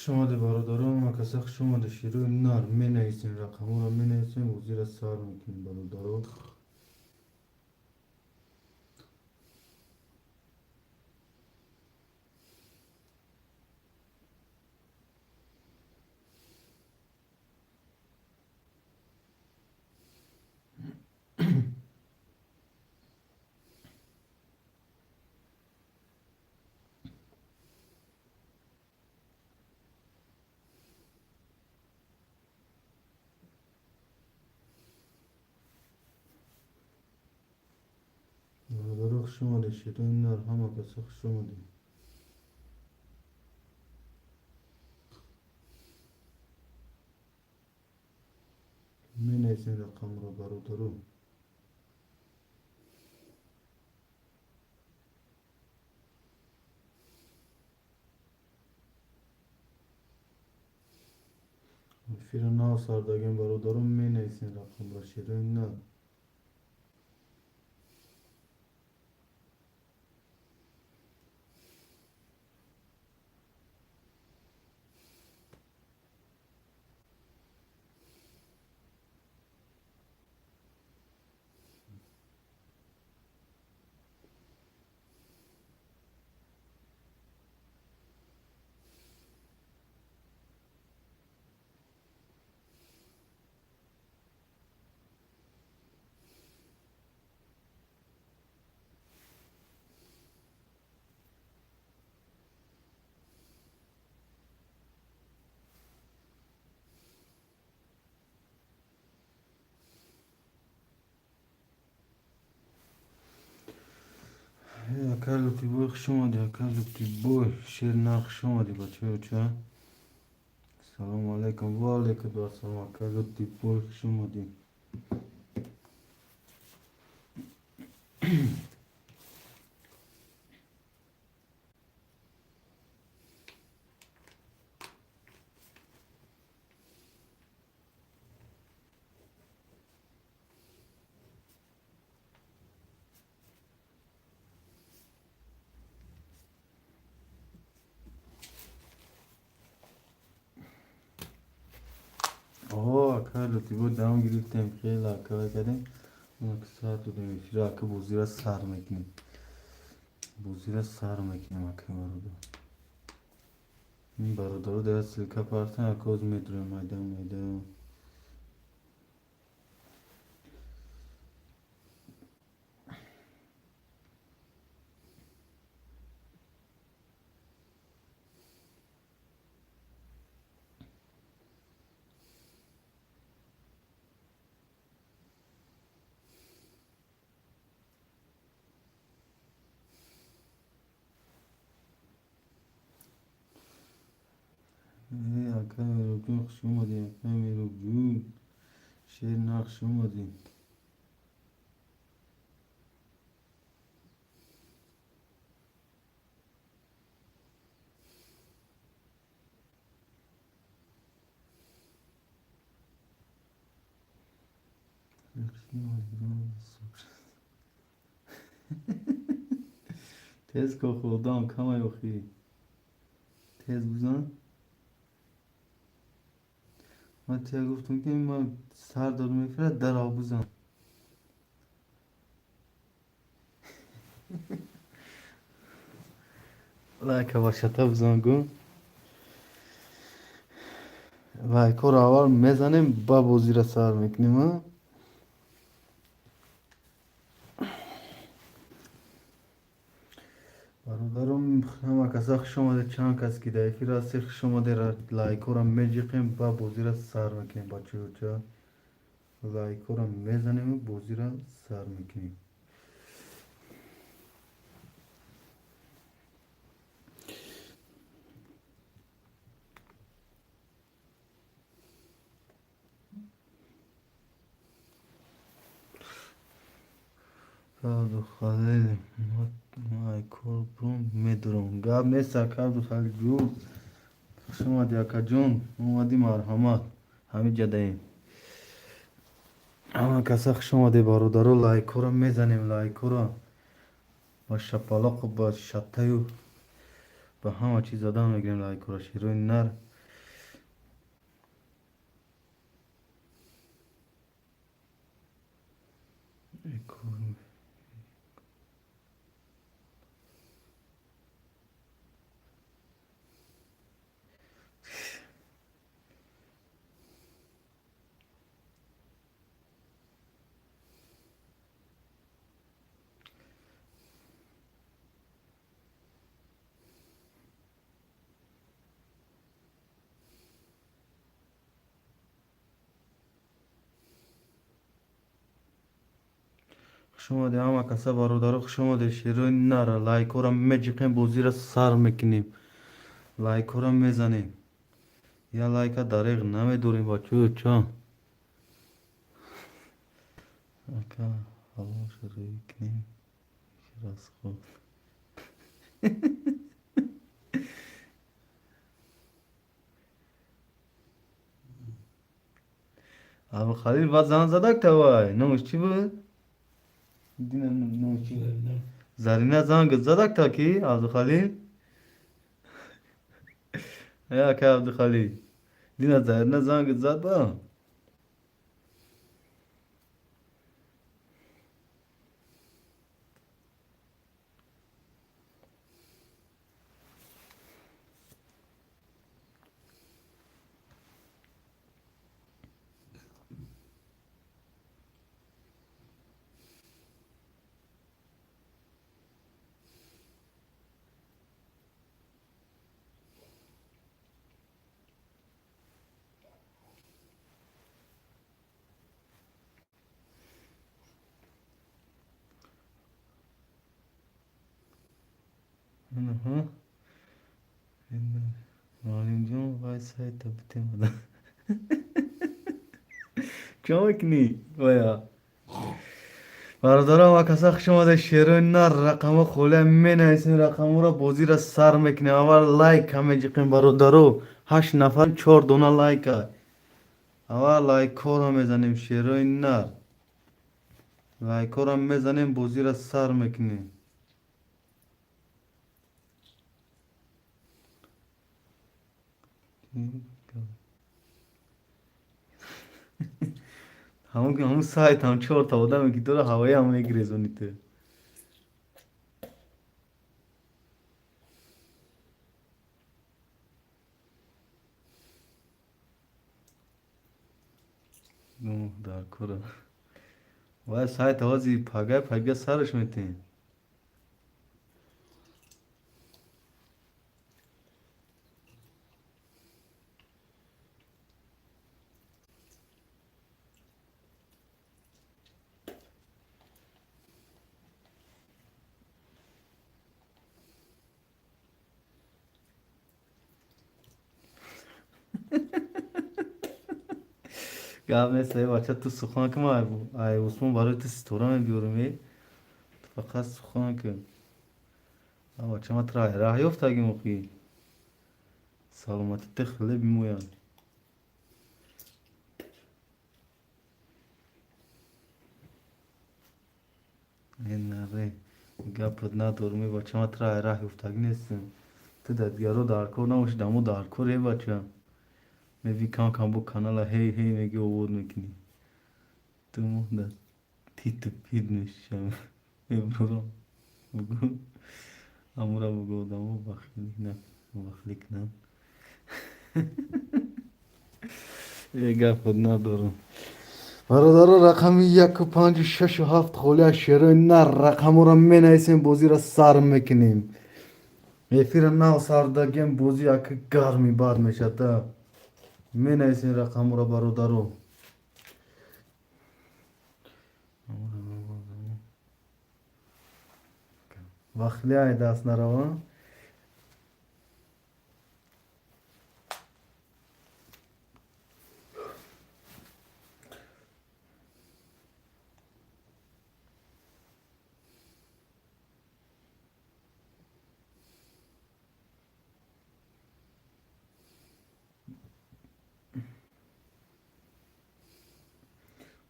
Хуш омадед, бародарон, ҳама каса хуш омадед. Шерои нар менависем, рақамҳоро менависем, бозиро сар мекунем, бародаро. Бародаро, хуш омадед, шерои нар, ҳама каса хуш омадед. Менависем рақамро, бародаро. Эфира нав сардагем, бародаро, менависем рақамро, шерои нар. Ака Лутибой, хуш омадӣ, ака Лутибой, шер нар, хуш омадӣ, бачаёча. Салому алайкум. Ва алайкум ассалом, ака Лутибой, хуш омадӣ. О, ака Лутибой, давом гирифтем, хеле ака кардем. Сар додем эфира, ака, бозира сар мекунем. Бозира сар мекунем, ака бародар. Ин бародаро дара ссылка партан, ака, оз медурем майда майда. Ака Меробҷон, хуш омадӣ, ака Меробҷон. Шер нар, хуш омадӣ. Тез ко, худам камай охи. Тез бизан. Ман тия гуфтам, ки ман сар додам эфира, дарав бизан. Лайка ва шата бизан гу. Лайкҳоро аввал мезанем, ба бозира сар мекунем. Бародаром, ҳама каса хуш омадед, чанд кас ки дар эфир ҳастед, хуш омадед. Лайкҳоро меҷиқем, ба бозира сар мекунем, бачаёча. Лайкҳоро мезанему бозира сар мекунем. Абдухалил, май кор бром медурам. Гап нест, ака Абдухалил ҷон. Хуш омадӣ, акаҷон. Омадӣ, марҳамат. Ҳамин ҷадаем. Ҳама каса хуш омадед, бародаро, лайкҳоро мезанем, лайкҳоро ба шапалоқу ба шатаю ба ҳама чиз задан мегирем лайкҳоро. Шерои нар. Хуш омадед ҳама каса, бародаро, хуш омадед. Шерои нара лайкҳоро меҷиқем, бозиро сар мекунем, лайкҳоро мезанем. Я лайка дареғ намедорем, бачаё ча. Ака, ҳавоша рӯй кунем. Расход. Абухалил баъд зан задак тавай. Номаш чӣ буд? Дина, номаш чӣ? Зарина занг задак та ки Абдухалил? Ака Абдухалил. Дина Зарина занг зад ба? Аҳа. Муаллимҷон, вай сайта битемада. Чо мекунӣ? Вая. Бародарам, акаса, хуш омадед. Шерои нар рақамҳо холия менависем, рақамҳоро, бозиро сар мекунем. Аввал лайк меҷиқем, бародаро. Ҳашт нафар, чор дона лайка. Аввал лайкҳоро мезанем, шерои нар. Лайкҳоро мезанем, бозиро сар мекунем. Ҳамун сайт ҳам чорта одаме ки дора, ҳавоиам мегирезони ту. Дар кора. Вай сайт ҳози пагай пага сараш метем. Гап нест, эй бача, ту сухан кун, ай Усмон барои ту ситора мебиёрам, э. Ту фақат сухан кун. А бача, ма тура раҳ ёфтагим охи. Саломатӣ ту хеле бимояд. Э наре, гапат надорам, э бача, ма тура раҳ ёфтагӣ нестам. Ту дар дигаро дар кор набошӣ, дар мо дар кор, э бача. Меби кам кам бо канала ҳей ҳей меги, овод мекунӣ. Ту мо дар титу пид мешавам. Мебурам. Бугӯ. Амура бугӯ, одамо бахилӣ бахилӣ кунанд. Э гапат надорам. Бародаро, рақами яку, панҷу, шашу, ҳафт холия, шерои нар рақамҳоро менависем, бозиро сар мекунем. Эфира нав сардагем, бозӣ яка гарми бад мешавад. Менависем рақамҳоро, бародаро. Вахли ай даст наравам.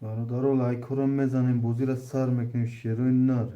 Бародаро, лайкҳоро мезанем, бозиро сар мекунем, шерои нар.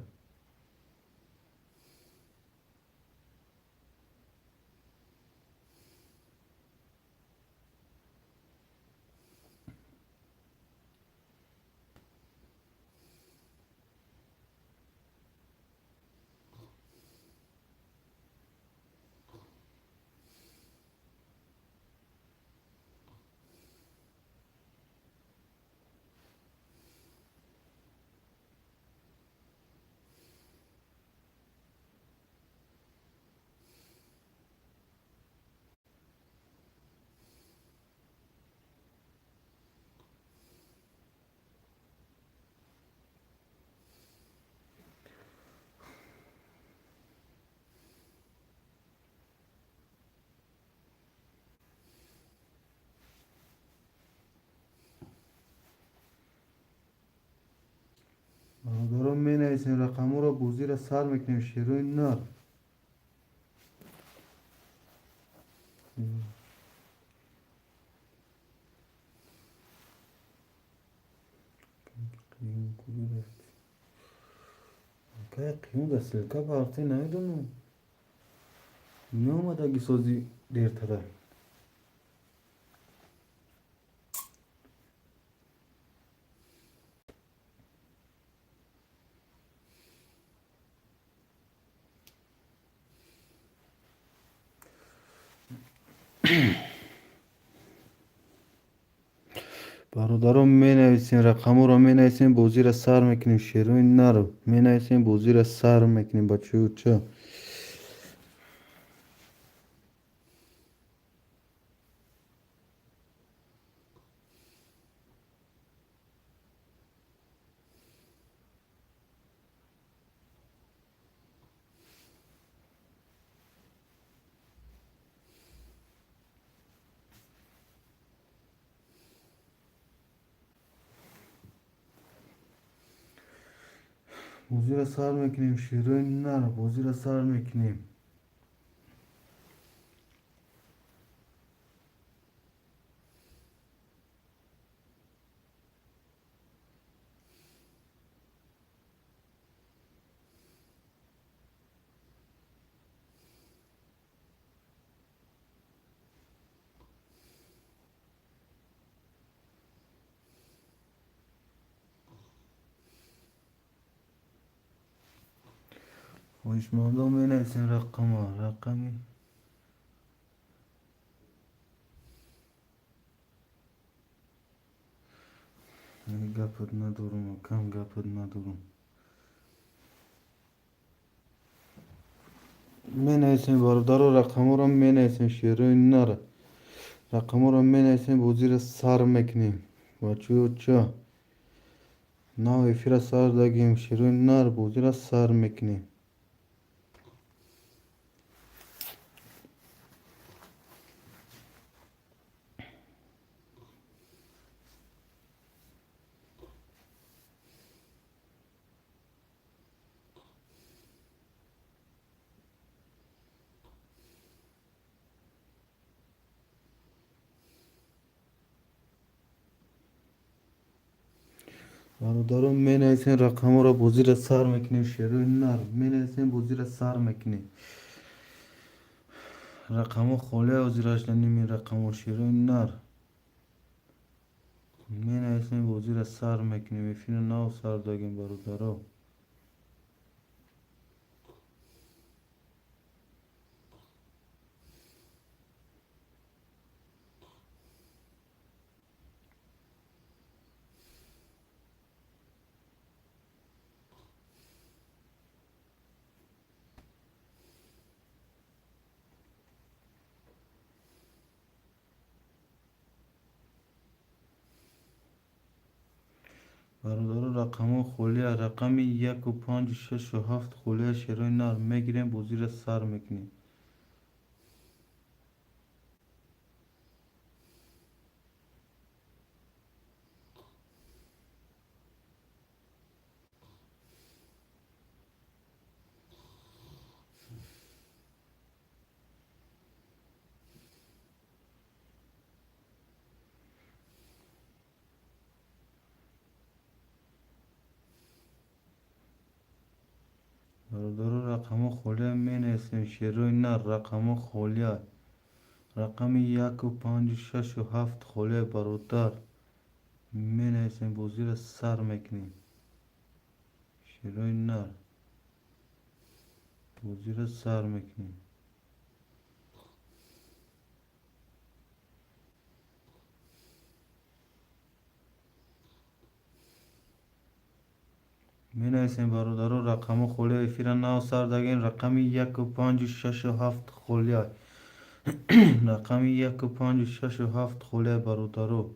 Бародарон, менависем рақамҳоро, бозиро сар мекунем, шерои нар. Қиюм да ссылка парте, намедонам, наомадаги сози дертара. Бародарон, менависем рақамҳоро, менависем, бозиро сар мекунем, шерои нар. Менависем, бозиро сар мекунем, бачаё ча. Бозиро сар мекунем, шерои нар, бозиро сар мекунем. Хоҳишмандон, менависем рақама, рақами гапат надорум, кам гапат надорум. Менависем, бародаро, рақамҳоро менависем, шерои нар, рақамҳоро менависем, бозиро сар мекунем, бачаё ча. Нав эфира сар дагем, шерои нар, бозиро сар мекунем. Бародарон, менависем рақамҳоро, бозиро сар мекунем, шерои нар. Менависем, бозиро сар мекунем. Рақамҳо холия ҳозирашда, ними рақамҳо, шерои нар. Менависем, бозиро сар мекунем. Эфири нав сар дагем, бародаро. Бародаро, рақамҳо холия, рақами яку, панҷу, шашу ҳафт холия, шерои нар. Мегирем, бозиро сар мекунем. Бародаро, рақамҳо холия, менависем, шерои нар, рақамҳо холия, рақами яку, панҷу, шашу ҳафт холия, бародар. Менависем, бозиро сар мекунем, шерои нар, бозиро сар мекунем. Менависем, бародаро, рақамҳо холия, эфира нав сар дагем. Рақами яку, панҷу, шашу ҳафт холия, рақами яку, панҷу, шашу ҳафт холия, бародаро.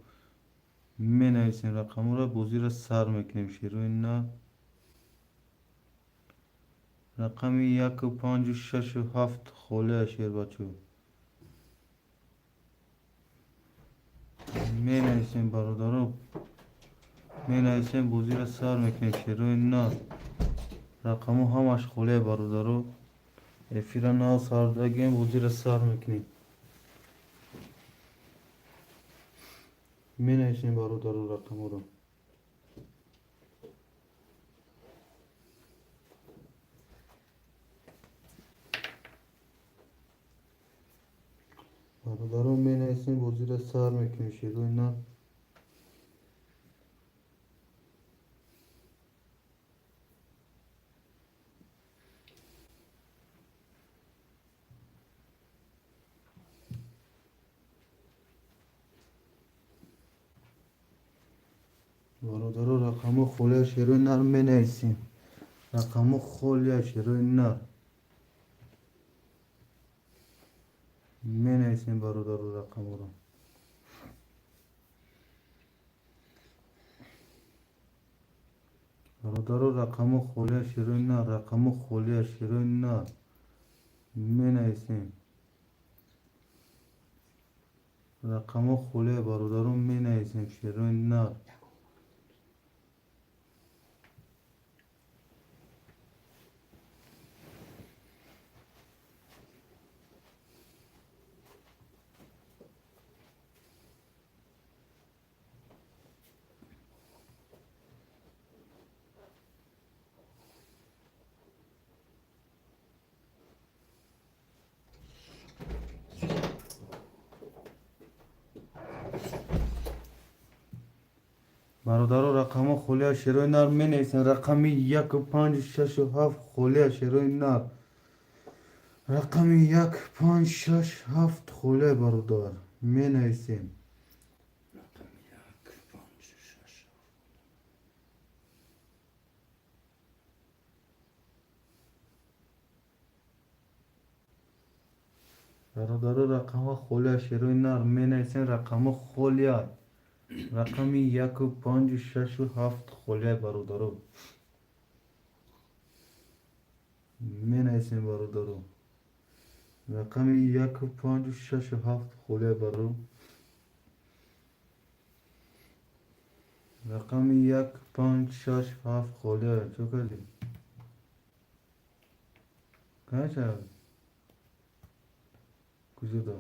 Менависем рақамҳоро, бозиро сар мекунем, шерои нар. Рақами яку, панҷу, шашу ҳафт холия, шербачо. Менависем, бародаро. Менависем, бозиро сар мекунем. Шерои нар, рақамҳо ҳамаш холия, бародаро. Эфира нав сар дагем, бозиро сар мекунем. Менависем, бародаро, рақамҳоро. Бародарон, менависем, бозиро сар мекунем. Шерои нар. Бародаро, рақамҳо холия, шерои нар, менависем. Рақамҳо холия, шерои нар, менависем, бародаро, рақамҳоро. Бародаро, рақамҳо холия, шерои нар, рақамҳо холия, шерои нар, менависем. Рақамҳо холия, бародаро, менависем, шерои нар. Бародаро, рақамҳо холия, шерои нар, менависем. Рақами яку, панҷ, шашу ҳафт холия, шерои нар. Рақами як, панҷ, шаш, ҳафт холия, бародар, менависем. Рақами як, панҷ, шаш. Бародаро, рақамҳо холия, шерои нар, менависем. Рақамҳо холия, рақами яку, панҷу, шашу ҳафт холия, бародаро, менависем. Бародаро, рақами яку, панҷу, шашу ҳафт холия, баро. Рақами як, панҷ, шаш, ҳафт холия. Чо кардӣ? Канча куҷода?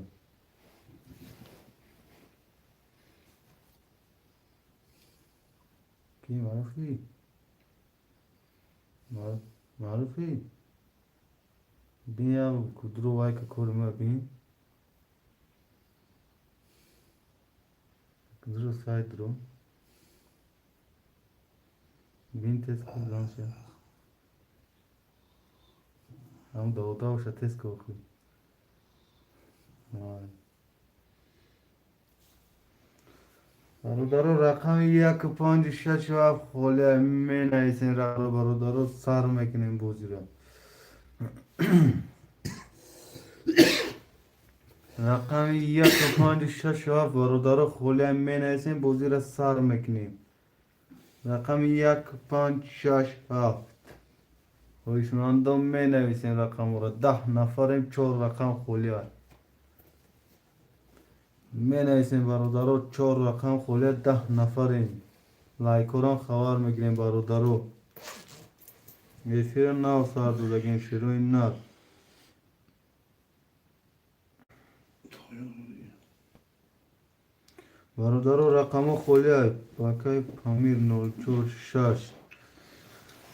Ки маъруфӣ? Маъруфӣ, бин, я кудро вайка кори ма, бин, кудро сайтро бин, тест кунданша ҳам доводаоша тест кохи. Бародаро, рақами яку, панҷу, шашу ҳафт холия, менависем. Бародаро, сар мекунем бозиро. Рақами яку, панҷу, шашу ҳафт, бародаро, холия, менависем, бозиро сар мекунем. Рақами як, панҷ, шаш, ҳафт. Хоҳишмандон, менависем рақамҳоро. 10 нафарем, чор рақам холия, менависем, бародаро. Чор рақам холия, 10 нафарем. Лайкорам хабар мегирем, бародаро. Эфира нав сар додагем, шерои нар. Бародаро, рақамҳо холия. Акай Памир, нол чор шаш,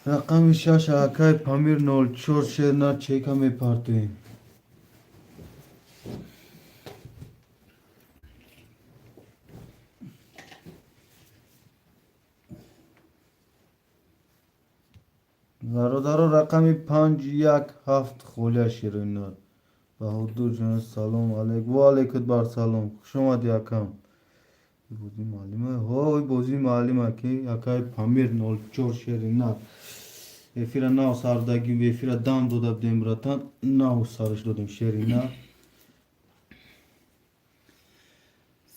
рақами шаш, акай Памир, нол чор, шер нар, чека мепартоем. Бародаро, рақами панҷ, як, ҳафт холия, шерои нар. Баҳодур ҷон, салом алейк. Ва алейкут бар салом, хушомадӣ, акам. Бозии муаллима, ҳой, бозии муаллима ки. Акай Памир, нол чор, шери нар. Эфира нав сардагӣ, эфира дам дода будем, братан, нав сараш додем, шери нар.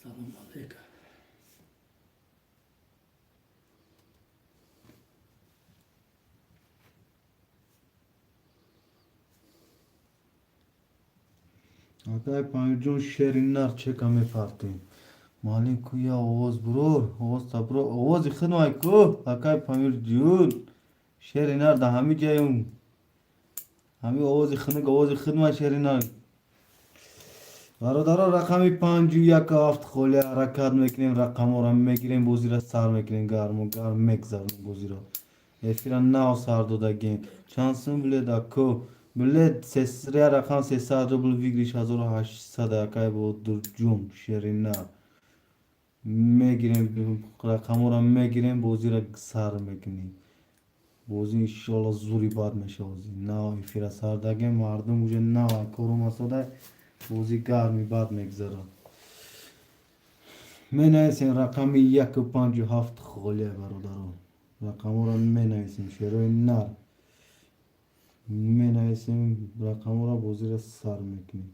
Салом алейка. Акай Памирҷон, шери нар, чека мепартем. Маълим ку, я овоз бурор, овоз та буро, овози хидмай ку, акай Памир ҷун, шери нар да ҳами ҷаем, ҳами овози хунук, овози хидмай, шери нар. Бародаро, рақами 5 1 7 холӣ, ҳаракат мекунем, рақамҳоро мегирем, бозиро сар мекунем, гарму гарм мегзаронем бозиро. Эфира нав сар додагем. Чанд сум билет, ако? Билет я рақам 300 рубл, выигрыш 1800. Акай Бодурҷун, шери нар, мегирем, рақамҳоро мегирем, бозиро сар мекунем. Бозӣ иншоалло зури бад мешава. Нав эфира сар дагем, мардум уже нав кору масода, бозӣ гарми бад мегзарад. Менависем рақами 1 5 7 холия, бародаро, рақамҳоро менависем, шерои нар, менависем рақамҳоро, бозиро сар мекунем.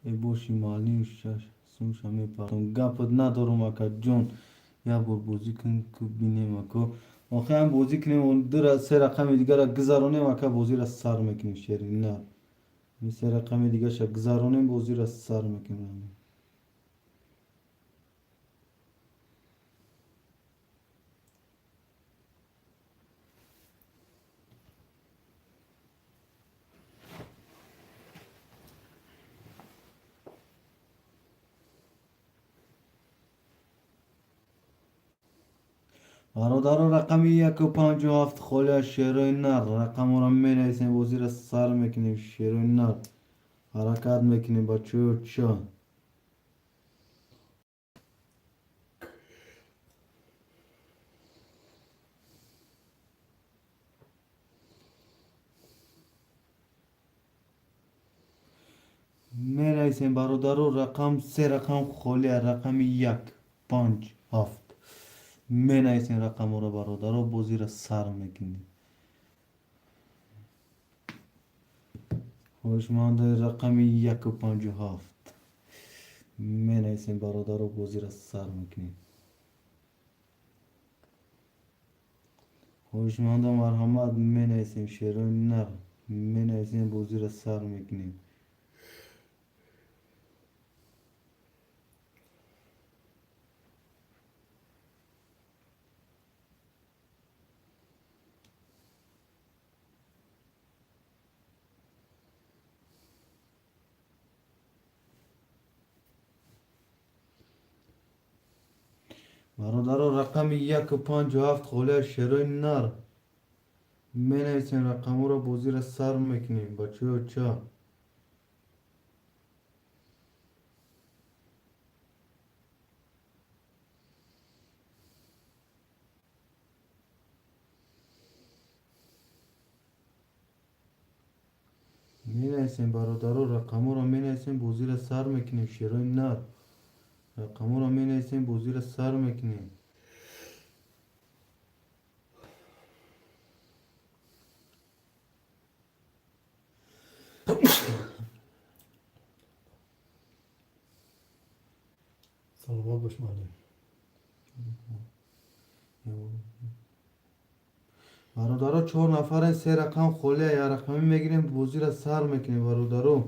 Э боши, маълим, шаш сумша мепартом, гапат надорум, акаҷон, як бор бозӣ кун ку, бинем, ако. Охирам бозӣ кунем, се рақами дигара гузаронем, ака, бозиро сар мекунем, шери нар. Се рақами дигаша гузаронем, бозиро сар мекунем. Бародаро, рақами 1 5 7 холия, шерои нар, рақамҳоро менависем, бозиро сар мекунем, шерои нар, ҳаракат мекунем, бачаё ча. Менависем, бародаро, рақам, се рақам холия, рақами 1 5 7 менависем рақамҳоро, бародаро, бозиро сар мекунем. Хоҳишмандои рақами 1 5 7 менависем, бародаро, бозиро сар мекунем. Хоҳишмандо, марҳамат, менависем, шерои нар, менависем, бозиро сар мекунем. Бародаро, рақами 1 5 7 холия, шерои нар, менависем рақамҳоро, бозиро сар мекунем, бачаё ча. Менависем, бародаро, рақамҳоро менависем, бозиро сар мекунем, шерои нар, рақамҳоро менависем, бозиро сар мекунем. Саломат бош, муаллим. Бародаро, чор нафарен, се рақам холия, як рақамӣ мегирем, бозиро сар мекунем, бародаро.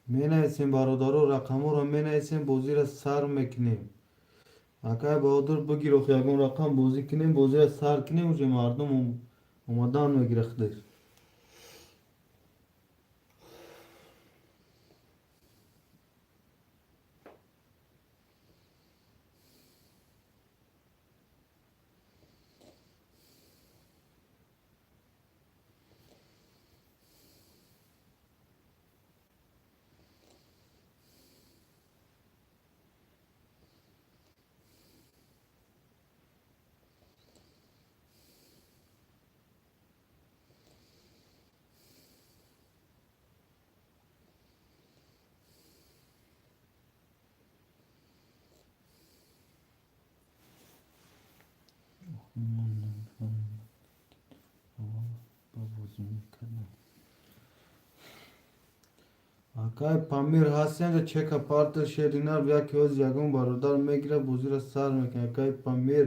Менависем, бародаро, рақамҳоро менависем, бозиро сар мекунем. Акай Баҳодур, бигир, охи ягон рақам бозӣ кунем, бозиро сар кунем, уже мардум омадан мегира худаш. Ман намефаҳмам, аввал ба бозӣ мекардам. Акай Памир ҳастем, чека парта шеринар, яке ҳоз ягон бародар мегира, бозиро сар мекунад. Акай Памир.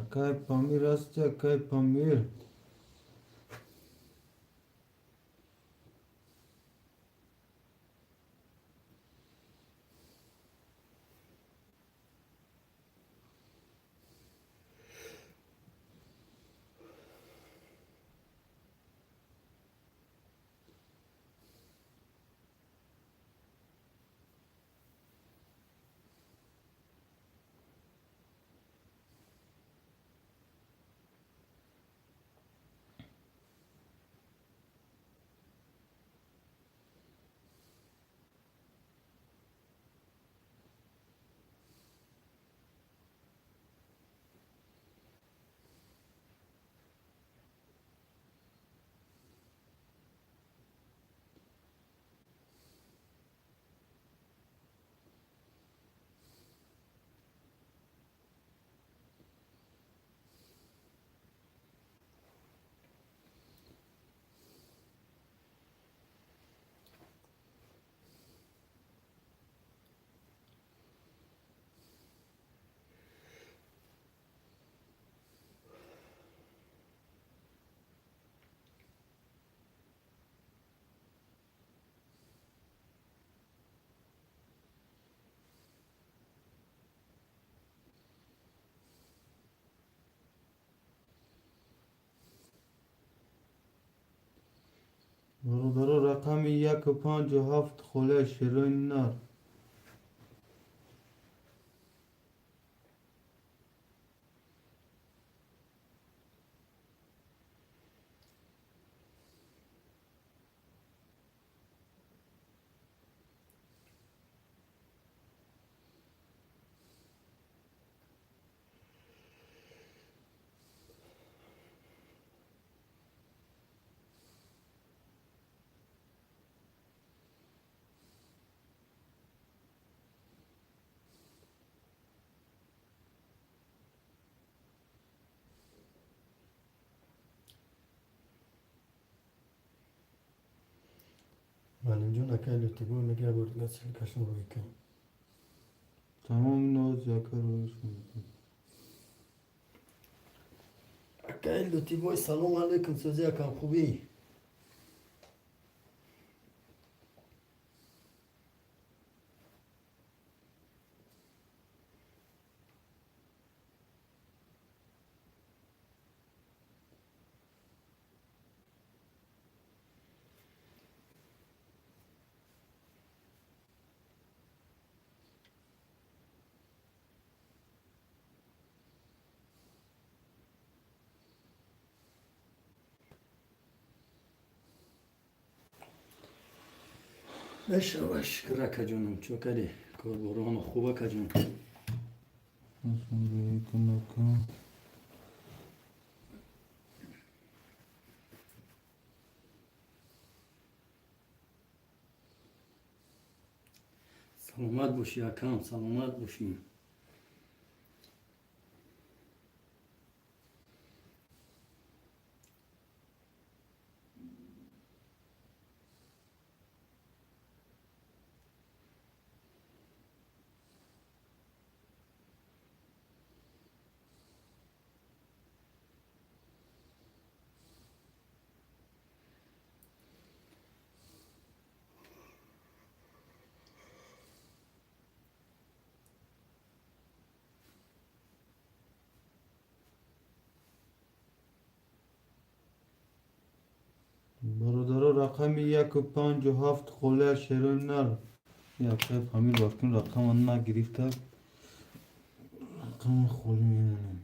Акай Памир ҳасти, акай Памир? Бародаро, рақами 157 холия, шерои нар. Маълимҷон, акай Лютибой мега, бор дига ссылкашон рӯй кун. Тамом, ноз яка рӯиш мекунем. Акай Лютибой, салом алейкум, сӯзи акам, хубӣ? Эшава, шукр, акаҷонам, чо кардӣ? Корбороно хуб, акаҷон? Алейкум, ака. Саломат бошӣ, акам, саломат бошӣ. Бародаро, рақами 157 холия, шерои нар. Акай Памир вақти рақама нагирифта, рақама холӣ мемонем.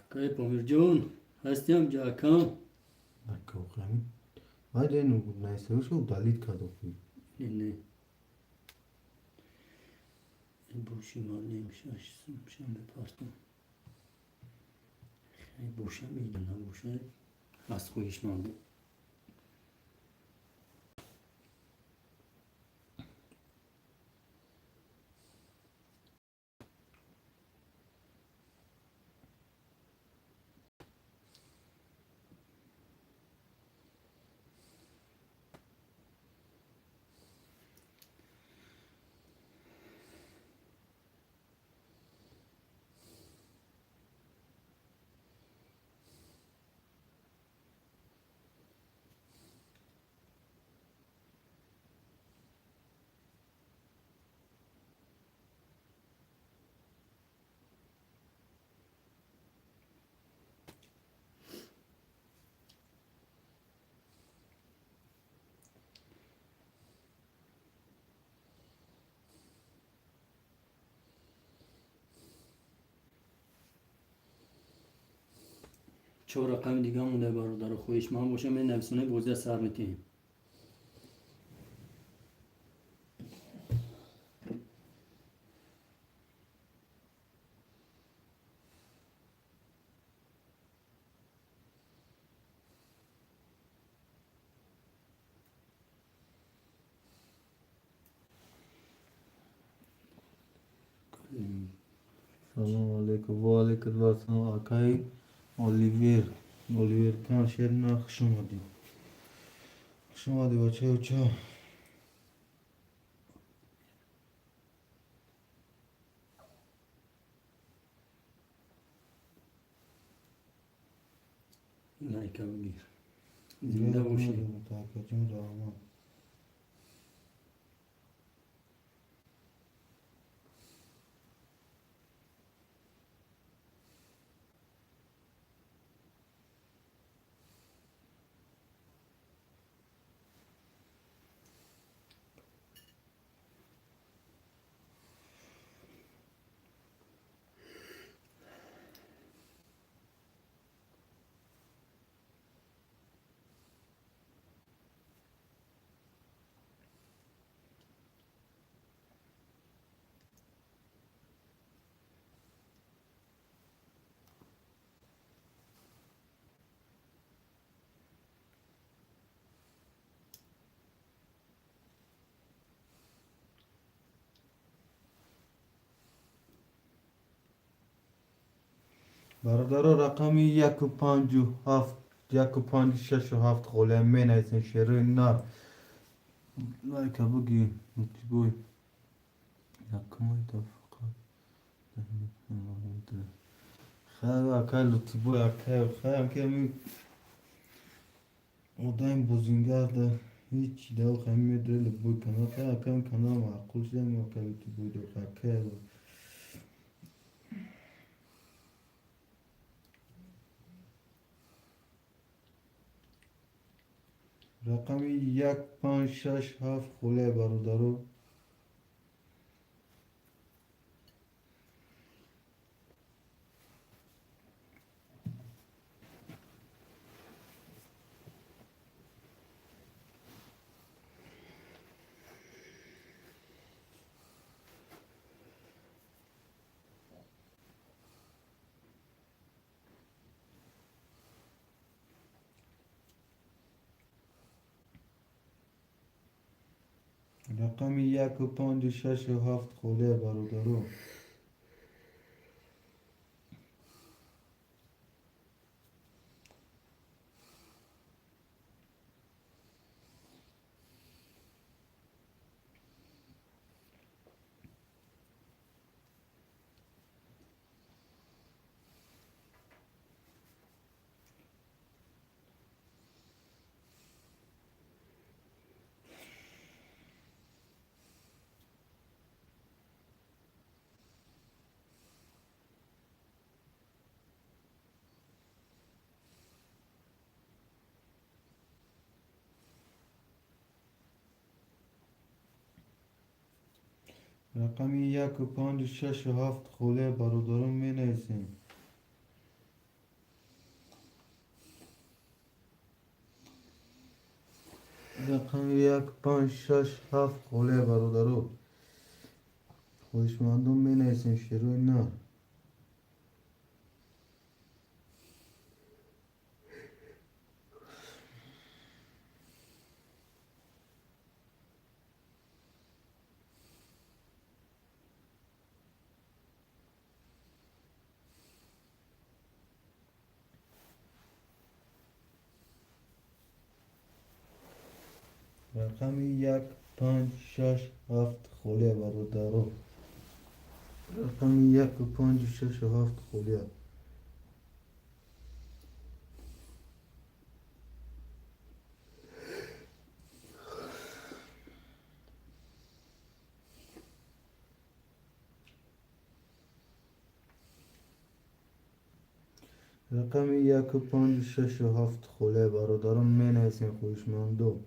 Акай Помирҷон, ҳастиам ҷа, акам? Баъд найсавиша удалить кард охи. Не, боши, маълим, шамбе партам. Боша мегирам, набоша аз хоҳишманд. Чор рақами дига монда, бародару хоҳишманд боша, менависонед, бозия сар метиҳем. Салому алейкум. Ва алейкум ассалом, акай Оливер. Оливер кан шерна, хуш омадӣ. Хуш омадӣ, бачаё ча. Лайка бигир. Зинда бошӣ. Акаҷон, раҳмат. Бародаро, рақами 1-5-7, 1-5-6-7 холия менависем, шерои нар. Лайка буги, мутибой. Якумай фақат. Хайр, акай Лутибой, акай, хайр, ки ами одами бозингарда ҳеҷ дав хай медре любой канал. Хайр, акай, канал маъқул шуда, акай Лутибой до акай. Рақами 1-5-6-7 холия, бародаро. Рақами 1-5-6-7 холия, бародаро. Рақами 1-5-6-7 холия, бародарон, менависем. Рақами 1-5-6-7 холия, бародаро. Хоҳишмандон, менависем, шерои нар. Рақами 1, 5, 6, 7 холия, бародаро. Рақами 1, 5, 6, 7 холия. Рақами 1, 5, 6, 7 холия, бародарон, менависем, хоҳишмандо.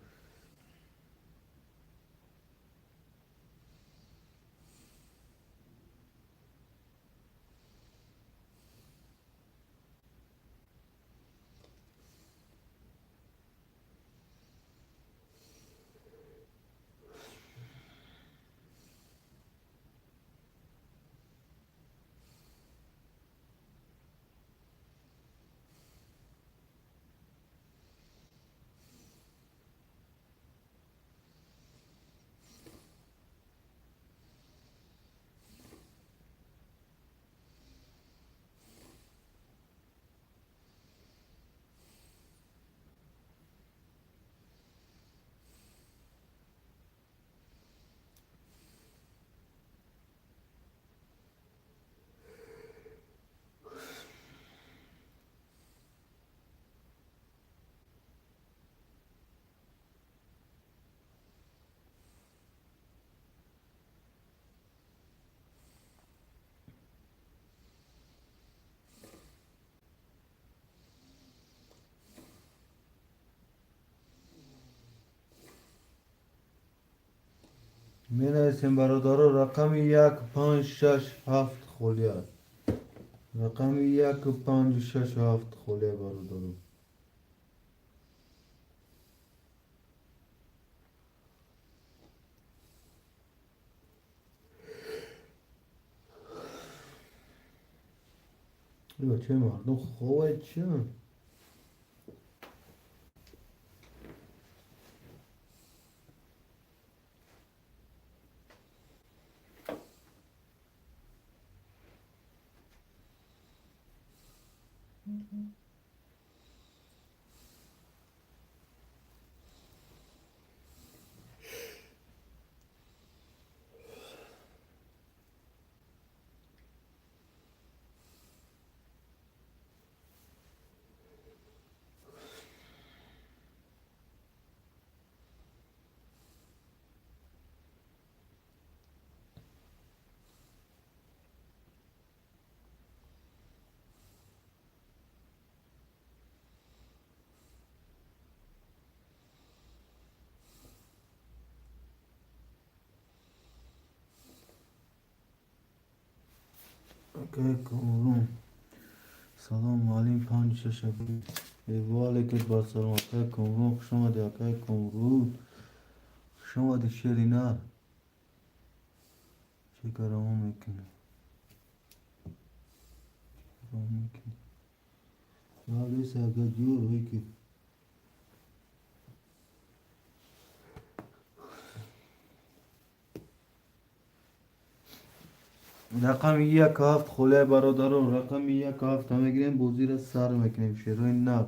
Менависем, бародаро, рақами 1, 5, 6, 7 холия. Рақами 1, 5, 6, 7 холия, бародаро. Бачаи мардум хобай чиан? Акай Комрон. Салом, муаллим, 5, 6, ва алайкум ассалом. Акай Комрон, хуш омадӣ, акай Комрон. Хуш омадӣ, шери нар. Чӣ карамо мекунӣ? Карамо мекунӣ? Алиса, ака ҷур, ки. Рақами 1, 7 холия, бародарон. Рақами 1, 7 мегирем, бозиро сар мекунем, шерои нар.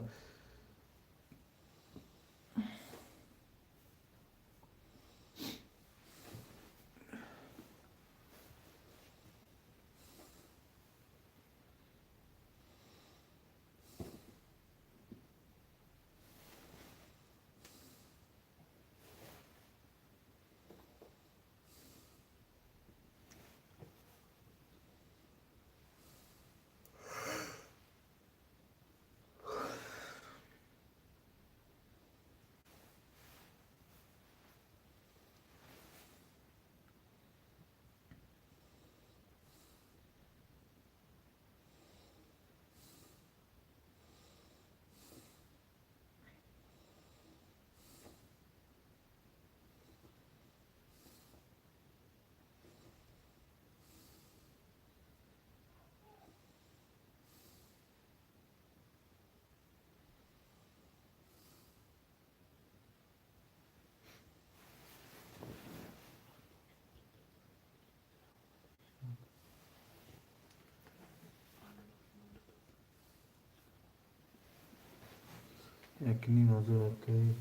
1,5 ҳазор, акай.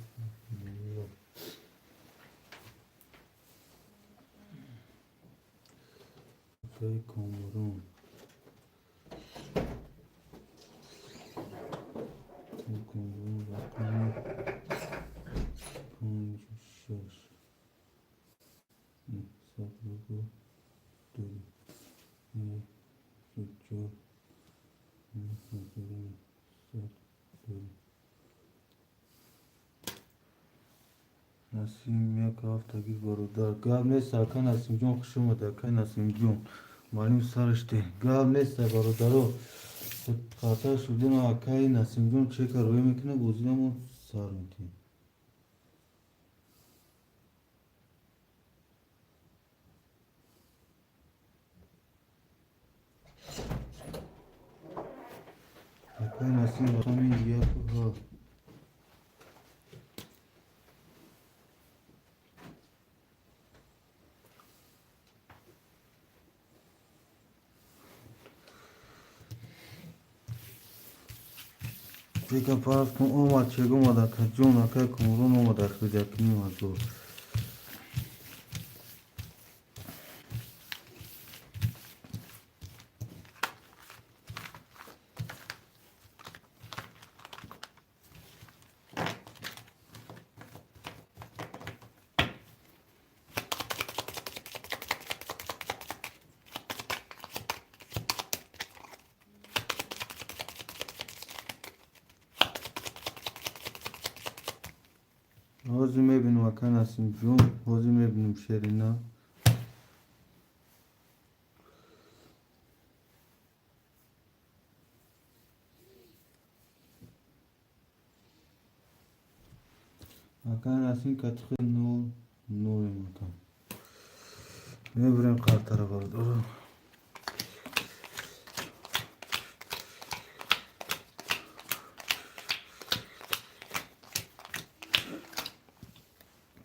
Акаи Комрон. Комрон рақами панҷу шаш. Нӯҳсаду ду. Чор. 9902. Насим як ҳафтагӣ бародар. Гап нест, ака Насимҷон, хуш омадӣ, акай Насимҷон. Маълум сараште. Гап нест, бародаро. Хатар шудем, акай Насимҷон чека рӯй мекунад, бозидамо сар метиҳем. Акай Насим рақами яку ҳафт. Чека парастон омад, чек омад, акаҷон, акай Комрон омад, ахир 1500. Ҳозир мебинем, ака Насимҷон, ҳозир мебинем шерина. Ака Насим катихи нол нолем ака. Мебурем қартара бародаро.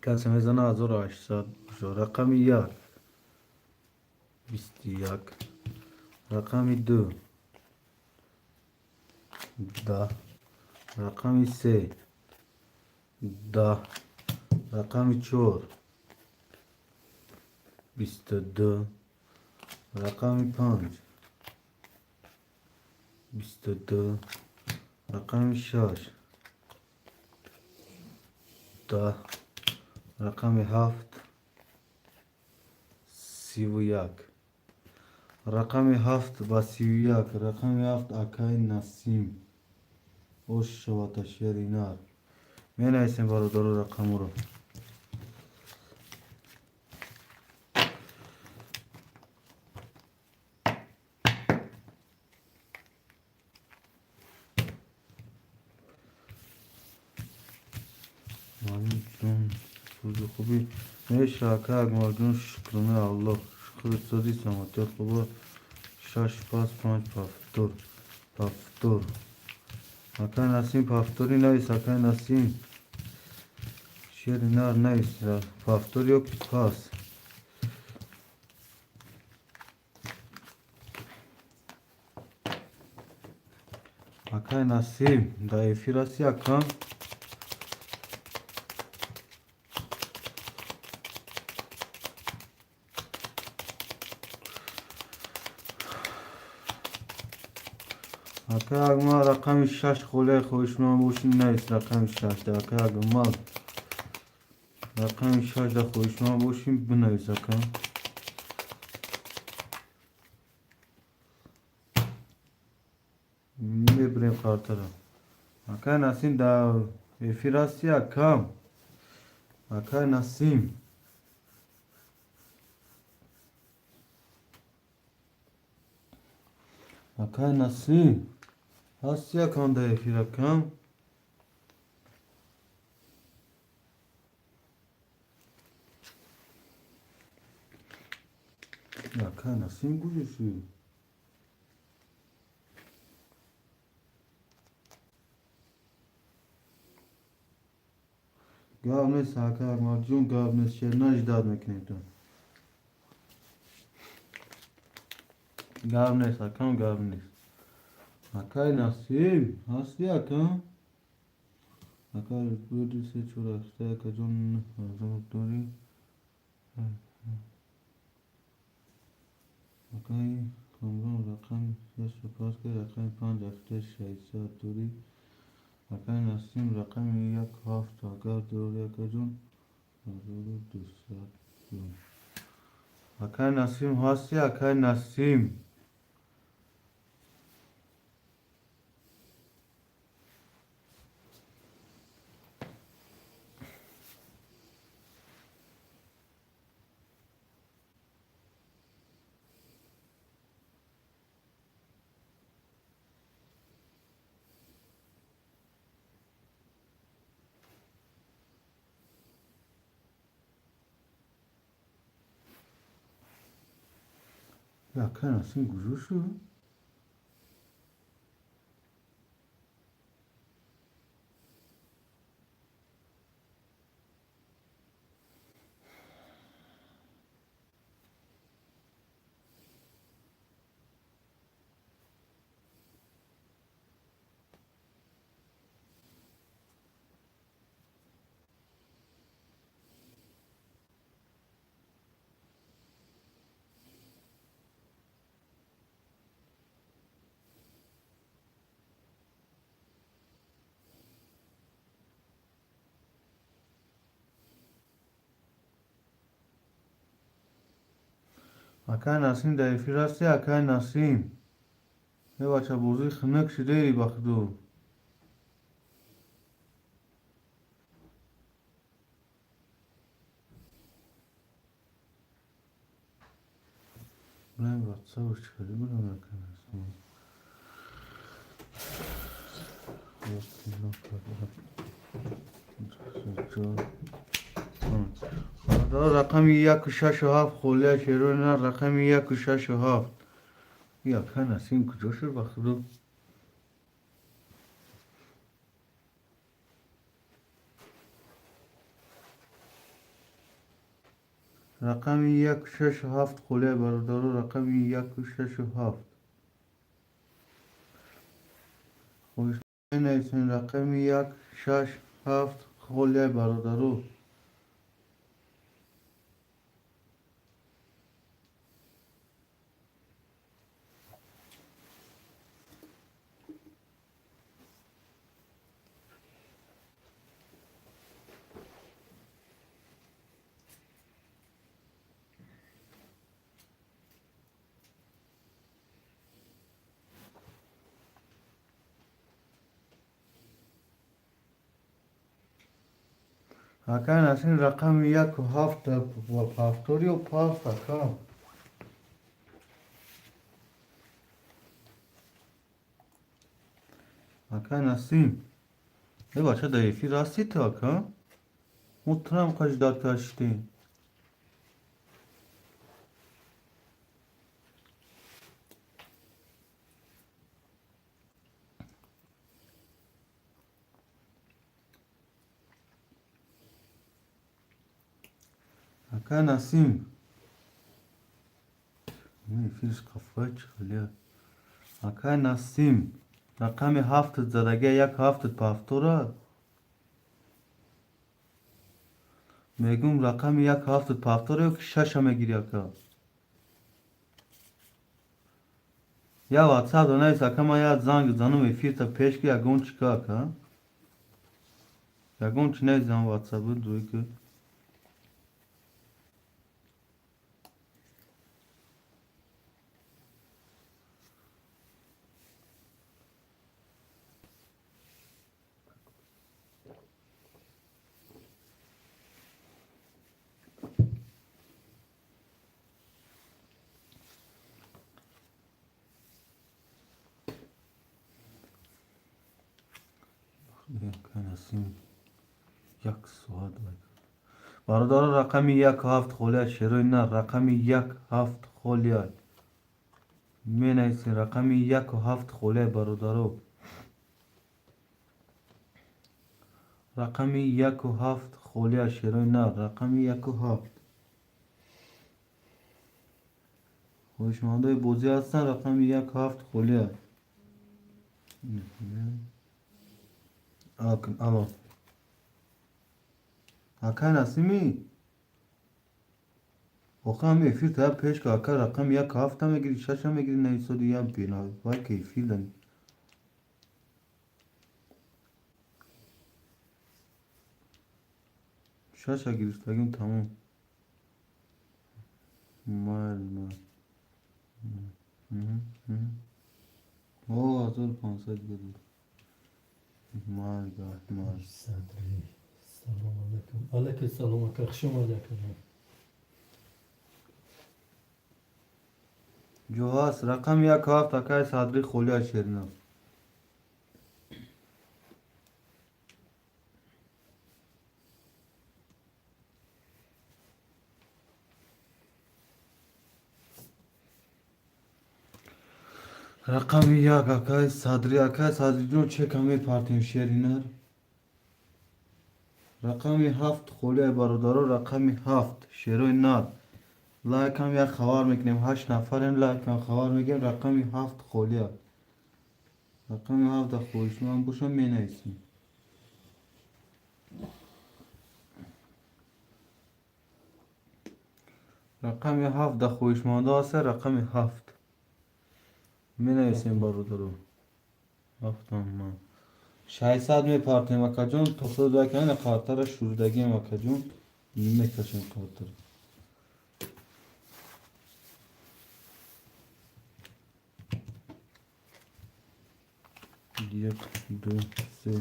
Касе мезана 1800. Рақами як 21, рақами ду 10, рақами се 10, рақами чор 22, рақами панҷ 22, рақами шаш 10, рақами ҳафт 31, рақами ҳафт ба 31, рақами ҳафт акаи Насим. Ош шавата шери нар. Менависем бародаро рақаморо. Маълум сӯзи хубӣ меша, ака Акмалҷон, шукрона Аллоҳ. Шукри сози саломатият хуба. Шаш пас панҷ повтор. Повтор. Акай Насим повтори навис, акай Насим. Шери нар навис. Повтор ё ки пас. Акай Насим, дар эфир ҳасти, ака? Акай Акмал рақами шаш холия хоҳишманд бошӣ навис рақами шаш. Акай Акмал рақами шаш да хоҳишманд бошӣ бинавис, ака. Мебирем қартара. Акай Насим дар эфир ҳасти, ака? Акай Насим. Акай Насим. Ҳасти, акам, дар эфир, акам? Акай Насим куҷо шуд? Гап нест, ака Акмалҷон, гап нест, шерина ждать мекунем то. Гап нест, акам, гап нест. Акай Насим, ҳасти, ака? Ака ду се чор ҳашта, акаҷон ҳазор дорӣ. Акаи Комрон, рақами шашро пас ки, рақами панҷ ҳафта 600 дорӣ. Акаи Насим, рақами як ҳафт агар дорӣ, акаҷон, 1200 сум. Акаи Насим ҳасти, акаи Насим? Акаи Насим куҷо шуд? Акаи Насим дар эфир ҳасти, акаи Насим? Э бача, бозӣ хунук шудаи, ба худо. Блин, ватсапш чӣ хеле будам, акаи Насим? Бародаро, рақами яку шашу ҳафт холия, шерои на, рақами яку шашу ҳафт. И акаи Насим куҷо шуд, ба худо? Рақами яку шашу ҳафт холия, бародаро, рақами яку шашу ҳафт. Хоҳиш менависем, рақами як шаш ҳафт холия, бародаро. Акаи Насим, рақами яку ҳафт ҳафтор ё паст, ака? Акаи Насим, э бача, дар эфир ҳасти ту, ака? Мо турам қаждат каштем. Акаи Насим, эфирш қафоя чӣ хелия? Акаи Насим, рақами ҳафтат задагия, як ҳафтат пафтора мегум, рақами як ҳафтат пафтора ё ки шаша мегири, ака? Я ватсап донавис, ака, ман як занг занум, эфирта пеш ки ягон чӣ ка, ака, ягон чӣ нависам ватсапу дуи ки. Насим як соат. Бародаро, рақами як ҳафт холия, шерои на, рақами як ҳафт холия менависем, рақами яку ҳафт холия, бародаро, рақами яку ҳафт холия, шерои на, рақами яку ҳафт. Хоҳишмандои бозӣ ҳастанд, рақами як ҳафт холия. Алло, акай Насимӣ? Охи ҳами эфир та пеш ка, ака, рақами як ҳафта мегири, шаша мегири, нависоди я бенавай ки эфир дани. Шаша гирифтагим, тамом. Майли, майли. О, 1500 дига. Майли, майли. Садри, салом алайкум. Алайкум салом, ака, хуш омадӣ, акаҷон. Ҷо ҳаст, рақами як ҳафт, акаи Садрӣ, холия шерина. Рақами як, акаи Садрӣ. Акаи Садриҷон, чека мепартем, шеринар. Рақами ҳафт холия, бародаро, рақами ҳафт, шерои нар. Лайкам як хабар мекунем, ҳашт нафарем, лайкам хабар мекунем. Рақами ҳафт холия. Рақами ҳафта хоҳишманд бошам, менависем. Рақами ҳафт хоҳишмандо ҳаста, рақами ҳафт менависем, бародаро. Ҳафтам ман 600 мепартем, акаҷон, тофтода қартара шурдагием, акаҷон, мекашем қартара. Як, ду, се,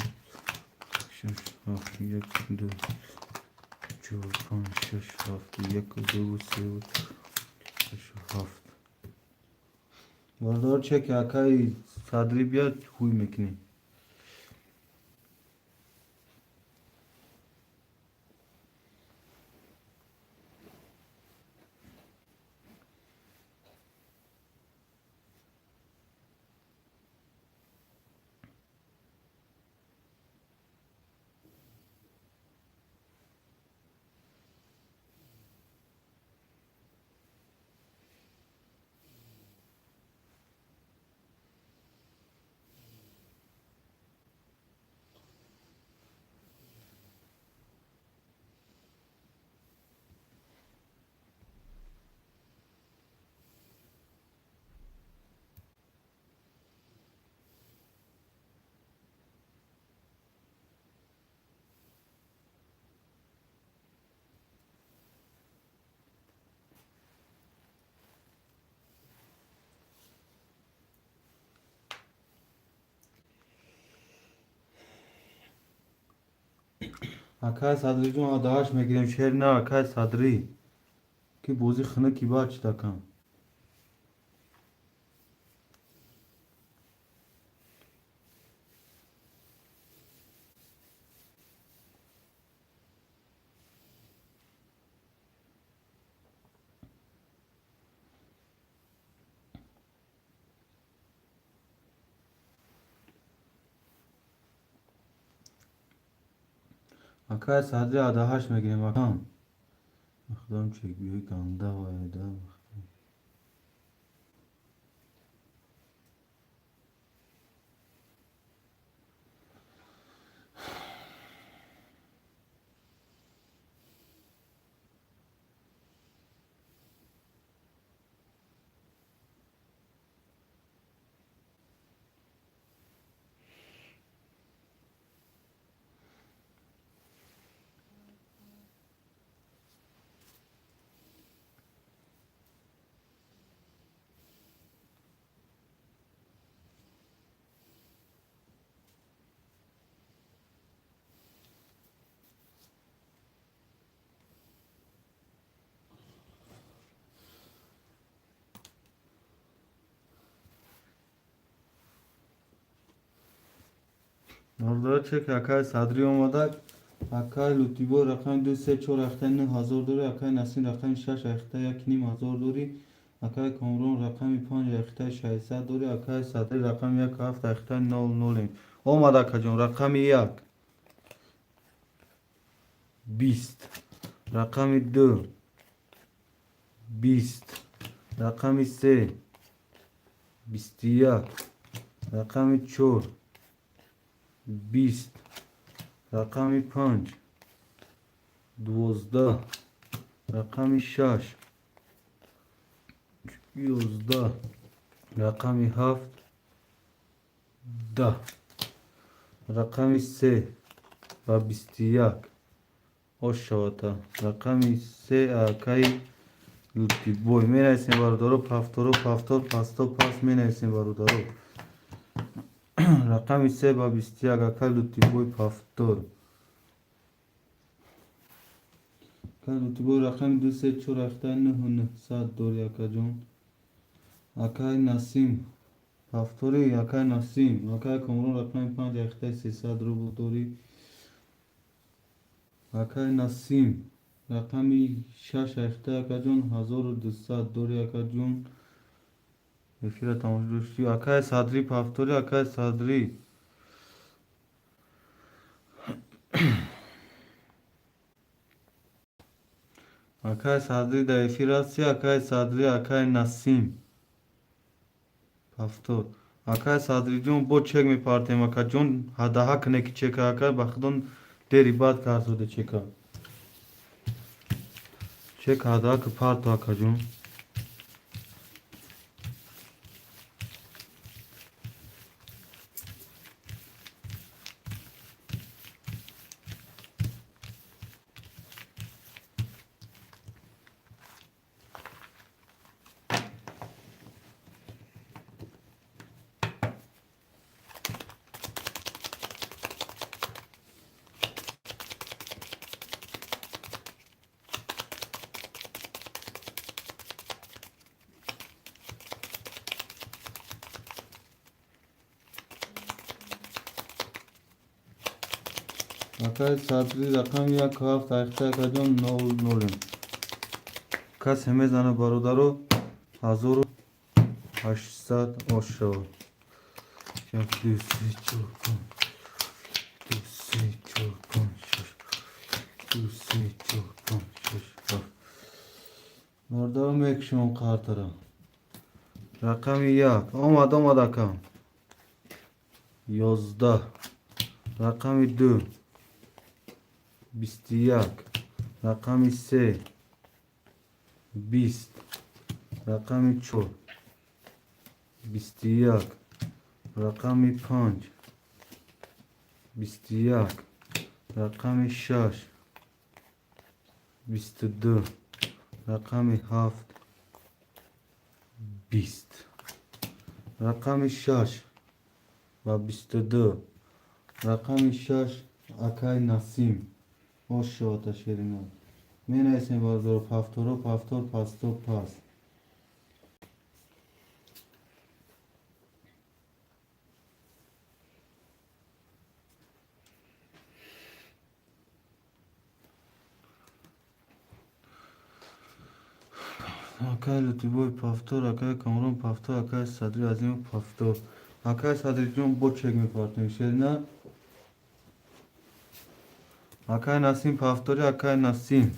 шаш, ҳафт, як, ду, чор, панҷ, шаш, ҳафт, як, ду, се, шаш, ҳафт. Бародаро, чеки акаи Садрӣ биёд, ҳуй мекунем. Акай Садриҷон, адаҳаш мегирем, шер на, акай Садрӣ, ки бозӣ хунуки баъд читакам. Акай Садрӣ, адаҳаш мегирем, акам. Худам чекбиёи ганда вайда. Бародаро, чек акай Садрӣ омада. Акай Лутибо, рақами ду, се, чор, ахтаи 9000 дорӣ. Акай Насим, рақами шаш, ахтаи 1500 дорӣ. Акай Комрон, рақами панҷ, ахтаи 600 дорӣ. Акай Садрӣ, рақами як ҳафт, ахтаи нол нолем. Омад, акаҷон, рақами як 20, рақами ду 20, рақами се 21, рақами чор 20, рақами панҷ 12, рақами шаш 11, рақами 7, 10, рақами 3 ба 21 ош шавата. Рақами 3 акаи Лутибой. Менависем, бародаро, повторо, повтор, пасто, пас менависем, бародаро. Рақами 3 ба 21, акаи Лутибой, повтор. Акаи Лутибой, рақами 2, 3, 4, 8, 9, 900 дори, акаҷон. Акаи Насим повтори, акаи Насим, акаи Комрон, рақами 5, 8, 300 рубл дорӣ. Акаи Насим, рақами 6, 8, акаҷон, 1200 дори, акаҷон. Эфира тамошо доштӣ. Акаи Садрӣ повтори, акаи Садрӣ. Акаи Садрӣ дар эфир ҳасти, акаи Садрӣ, акаи Насим. Повтор. Акаи Садриҷон, бо чек мепартем, акаҷон, ҳадаҳа кне ки чека, ака, ба худо дери бад кард чека. Чек ҳадаҳа ки парто, акаҷон. Акаи Садрӣ, рақами 1, 7, 8, акаҷон, 0, 0. Касе мезана, бародаро, 1800 ош шавад. 1, 2, 3, 4, 5, 2, 3, 4, 5, 6, 2, 3, 4, 5, 6, 7. Бародаро, мекушем қартара. Рақами 1 омад, омад, ака. 11, рақами 2, 21, рақами 3, 20, рақами 4, 21, рақами 5, 21, рақами 6, 22, рақами 7, 20, рақами 6 ва 22, рақами 6, акаи Насим. Ош шавата, ширина. Менависем, бародаро, повторо, повтор, пасто, пас. Акаи Лутибой повтор, акаи Камрон повтор, акаи Садри Азимов повтор. Акаи Садриҷон, бо чек мепартем, ширина. Акаи Насим повтори, акаи Насим.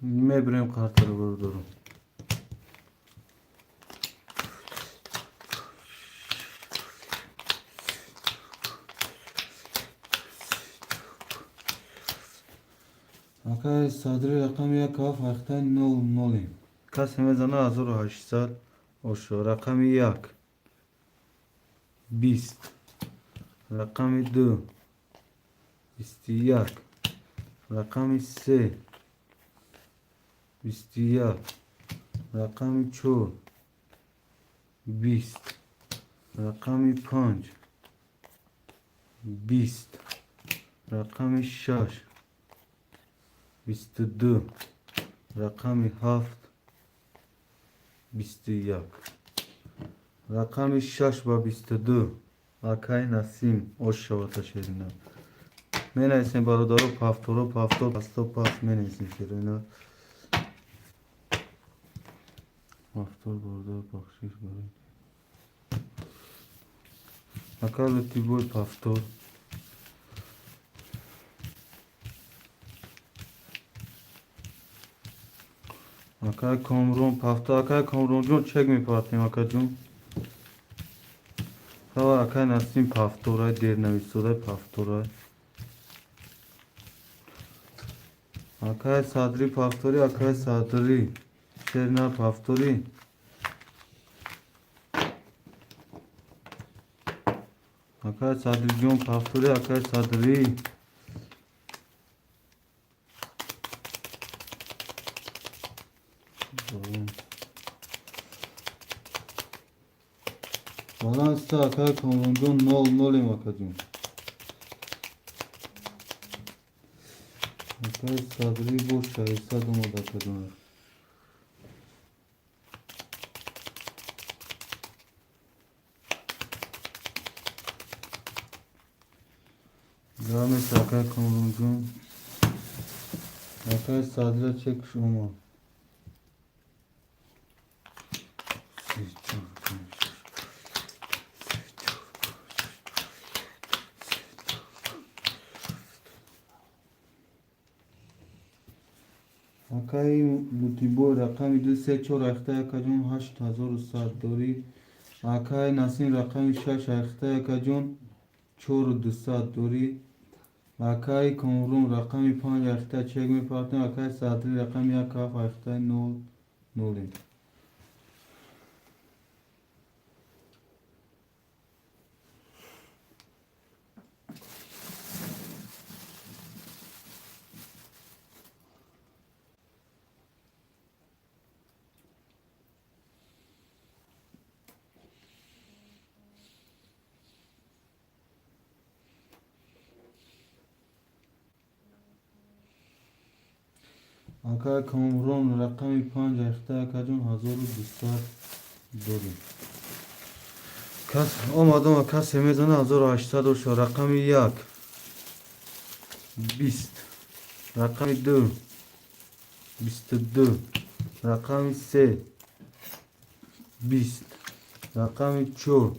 Мебирем картаро, бародаро. Акаи Садри, рақами 1, 7, 8, 0, 0. Касе мезана, 1800 ошо. Рақами 1, 20, рақами 2, 21, Рақами се 21, рақами чор 20, рақами панҷ 20, рақами шаш 22, рақами ҳафт 21. Рақами шаш ба 22, акай Насим, ош шавата шерина. Менависем, бародаро, повторо, повтор, пасто паст менависем, шерина. Повтор, бародар, бахшиш барои ака Лутибой, повтор. Акай Комрон, повтор. Акай Комронҷон, чек мепартем, акаҷон. Хабар, акай Насим, повторай, дернависодай, повторай. Акай Садрӣ, повтори. Акай Садрӣ, шерна, повтори. Акай Садриҷон, повтори. Акай Садрӣ, баланста. Акай Комронҷон, нол нолем, акаҷон. Акай Садрӣ бо 600 омад, акаҷон. Гамес, акай Комронҷон. Акай Садрия чекш омад. Се, чор, панҷ, се, чор, панҷ, се, чор. Акаи Лутибой, рақами ду, се, чор айхта, акаҷон, 8100 дорӣ. Акаи Насим, рақами шаш айхта, акаҷон, 4200 дорӣ. Акаи Комрон, рақами панҷ айхта, чек мепартем. Акаи Садрӣ, рақами як, ҳафт айхтаи, нол нолем. Акаи Комрон, рақами панҷ айхта, акаҷон, 1200 дорем. Кас омадам, касе мезана, 1800 оша. Рақами як 20, рақами ду 22, рақами се 20, рақами чор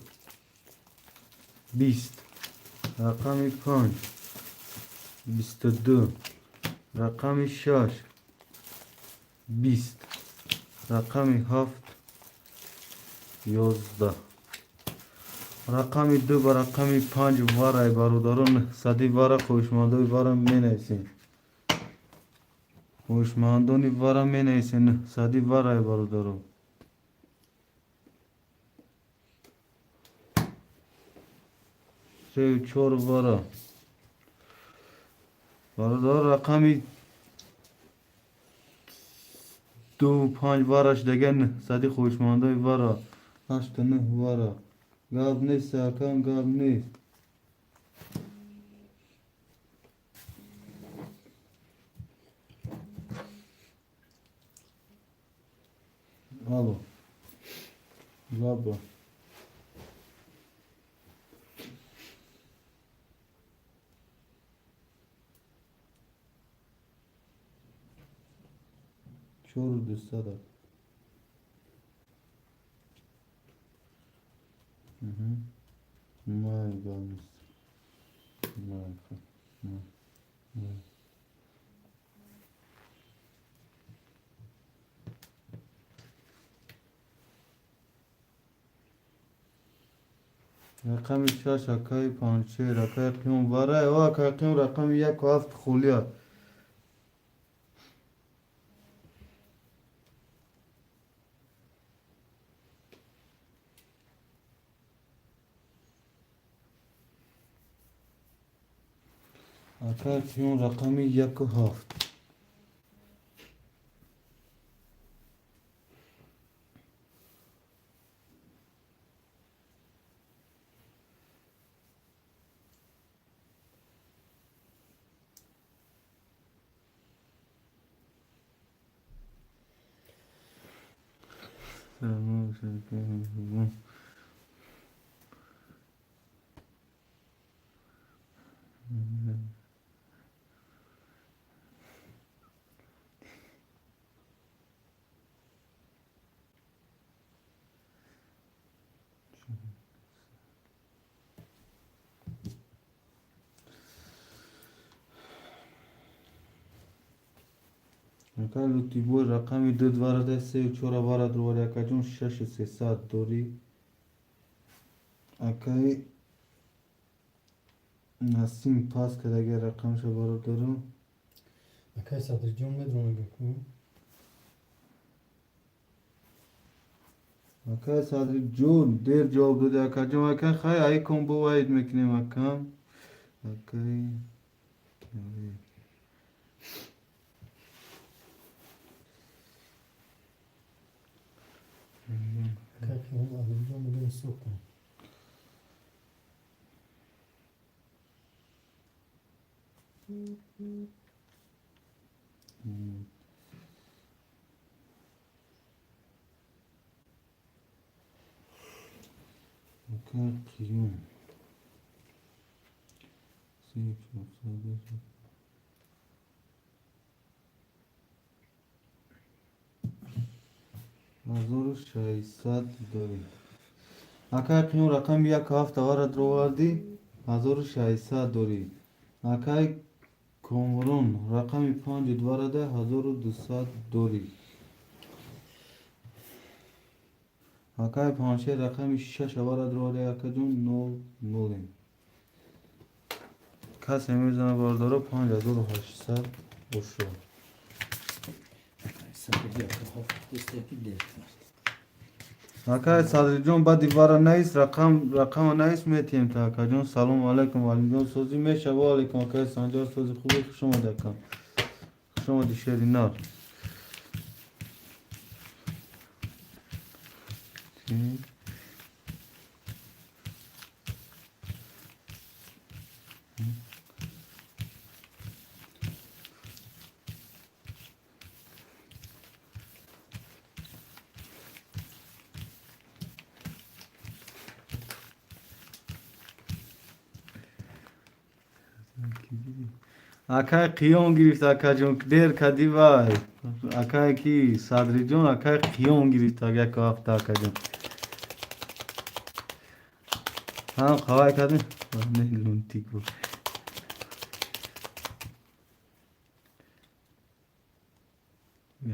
20, рақами панҷ 22, рақами шаш 20, рақами ҳафт 11. Рақами ду ба рақами панҷ варай, бародарон, сади вара. Хоҳишмандои вара менависем, хоҳишмандони вара менависем, сади варай, бародарон. Сею чор вара, бародарон. Рақами ду панҷ вараш дега, сади хоҳишмандои вара. Ҳашту нӯҳ вара. Гап нест, акам, гап нест. Алло, лаба. 4200. Май, гап нест. Май, май, май. Рақами шаш, акаи Панҷшер, акаи Қиём варай. О, акаи Қиём, рақами яку ҳафт хулия. Акай Қиён, рақами яку ҳафт. Акай Лутибой, рақами ду дварада, сею чора вара дровари, акаҷон, шашу сесад дорӣ. Акай Насим пас кардаги рақамша, бародаро. Акай Садриҷон медромега ку. Акай Садриҷон, дер ҷавоб доди, акаҷон. Акай, хай, ай кон боваид мекунем, акам. Акай Акай Қиём Алимҷон мегӯ, ҳисоб кун. Акай Қиём, се чорсад 1600 дорӣ. Акай Қиём, рақами яку ҳафт авара дровардӣ, 1600 дорӣ. Акай Комрон, рақами панҷу дварада, 1200 дорӣ. Акай Паншер, рақами шаш авара дроварди, акаҷон, нол нолем. Касе мезана, бародаро, 5800 бошо. Садриҷ яку ҳафт дестаки дер кард. Акай Садриҷон, баъди вара наис рақам, рақама наис, метиҳем та, акаҷон. Салому алайкум, Валиҷон, созӣ меша? Ва алайкум, акай Санҷар, сози хубе? Хуш омади, акам, хуш омади, шери нар. Чӣ? Акай Қиём гирифт, акаҷон, дер кадӣ вай. Акай ки Садриҷон, акай Қиём гирифт яку ҳафта, акаҷон. Ҳам қавай кардем. Не, лунтик буд.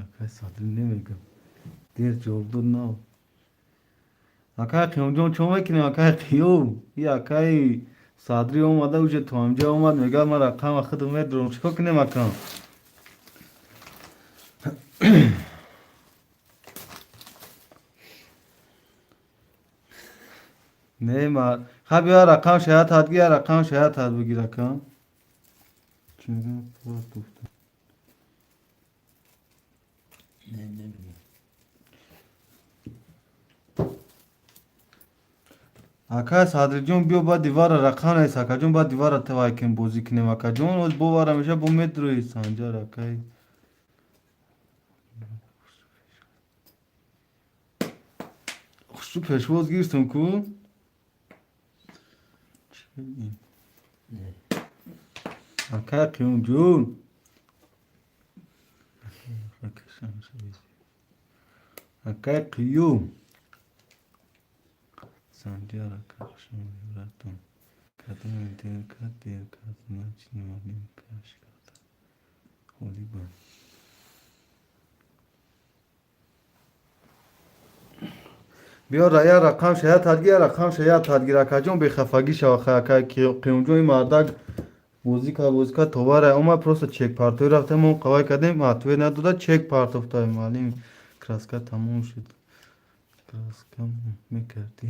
Акай Садри намегам. Дер ҷавоб дод нав. Акай Қиёмҷон, чо мекунем, акай Қиём? И акай Садри омада, уже то ҳамҷа омад, мегӯяд, ман рақама худам медорам. Чикор кунем, акам? Не, ма ха, биё, рақам шаят ҳад гир, рақам шаят ҳад бигир, акам. Чӣ мегӯям? Гуфта. Не, намегӯ. Акай Садриҷон, биё, баъди вара рақам нест, акаҷон, баъди вара тавай кем бозӣ кунем, акаҷон. Оз бовара меша, бо медрои Санҷар, акай. Хушу пешвоз гирифтум ку. Не. Акай Қиёмҷон. Акай Қиём. Санҷар, ака, хуш омадӣ, братон. Кадоме дер кард, дер кард, значит, муаллим каш карда. Холӣ ба. Биё, я рақам шаят ҳадгир, я рақам шаят ҳадгир, акаҷон, бехафагӣ шава. Хай, акай Қиёмҷон, ин мардак бозӣ кард, бозӣ кард, то вара омад, просто чек партоӣ рафтем, мо қавай кардем, ответ надода, чек партофта. Муаллим, краска тамом шуд. Краска мекардӣ.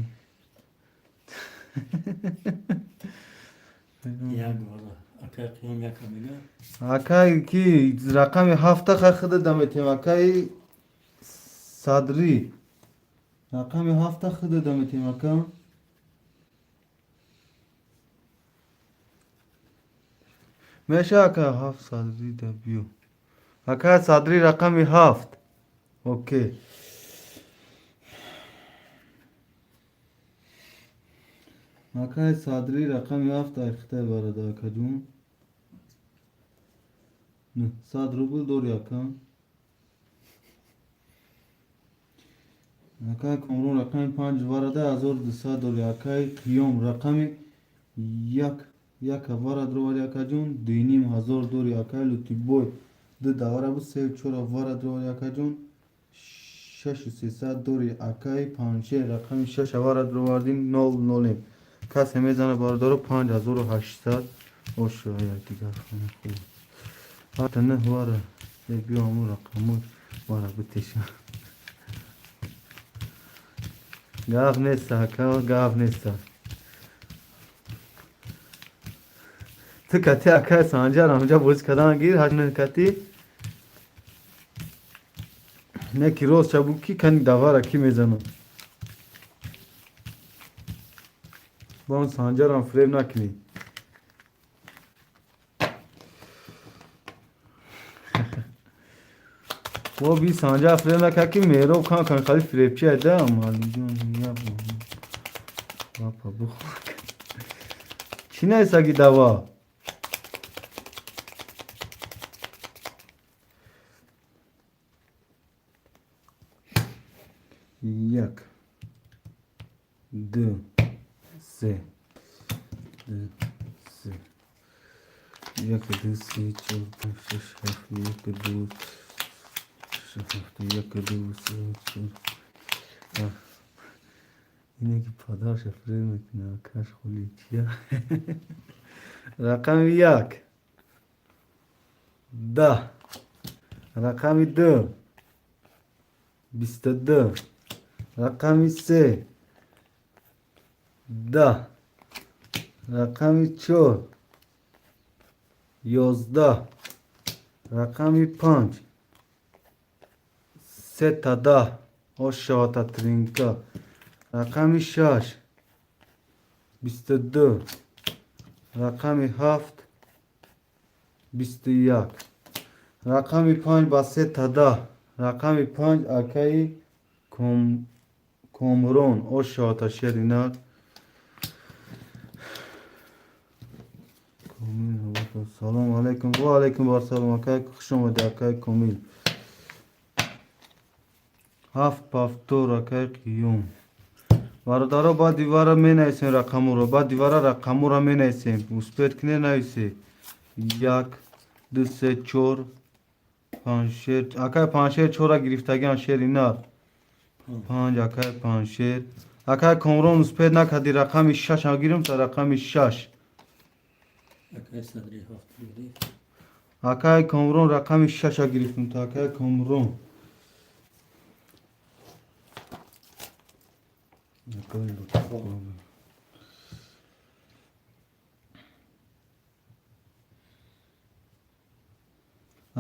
Як бора. Акай Қиём яка мега. Акай ки рақами ҳафта худа даметем, акай Садрӣ. Рақами ҳафта худа даметем, ака. Меша ака ҳафт Садрӣ да биё. Ака Садрӣ рақами ҳафт. Окей. Акай Садрӣ рақами ҳафт айхтай барада акаҷун. 900 рубл дори ака. Акай Комрон рақами панҷ варада 1200 дори. Акай Қиём рақами як яка вара дровари акаҷун, 2500 дори. Акай Лутибой ду давара буд, сею чора вара дровари акаҷун, 6300 дори. Акай Панҷшер рақами шаша вара дровардин, нол нолем. Касе мезана бародаро 5800 оша дигар хуб. Ҳата нӯҳ вара биё ҳамун рақамо вара битеша. Гап неста ака, гап неста. Ту кати акай Санҷар ҳамҷа бозӣ кардан гир, ҳашт кати. Не ки рост чабу ки кани давара ки мезанам. Ба он Санҷарам фиреб накунӣ. Бо би Санҷар фиреб накард ки Меҳроб кам кам хали фиребчи айда Малиҷон я бапа бухор. Чӣ нависаги дава? Як, ду, се, ду, се, як, ду, се, чор, панҷ, шаш, ҳафт, як, ду, шаш, ҳафт, як, ду, се, чор, ҳафт. Ине ки падарша фиреб мекунад, акаш холи чия? Рақами як, 10, рақами ду, 22, рақами се, 10, рақами чор, 11, рақами панҷ, сета 10, ошавата тринка, рақами шаш, 22, рақами ҳафт, 21, рақами панҷ ба сета 10, рақами панҷ акаи Комрон, ошавата шеринар. Салому алайкум. Ва алайкум вассалом акай, хуш омадӣ акай Комил. Ҳафт повтор акай Қиём. Бародаро, баъд дивара менависем рақамуро, баъд дивара рақамуро менависем. Успеть кунед нависед. Як, ду, се, чор, Панҷшер. Акай Панҷшер чора гирифтагиам шери нар. Панҷ акай Панҷшер. Акай Комрон успеть накарди рақами шаш гирим та рақами шаш. Акай Садрӣ ҳафт гирифт. Акай Комрон рақами шаша гирифтем та акай Комрон. Акай Лутфулло.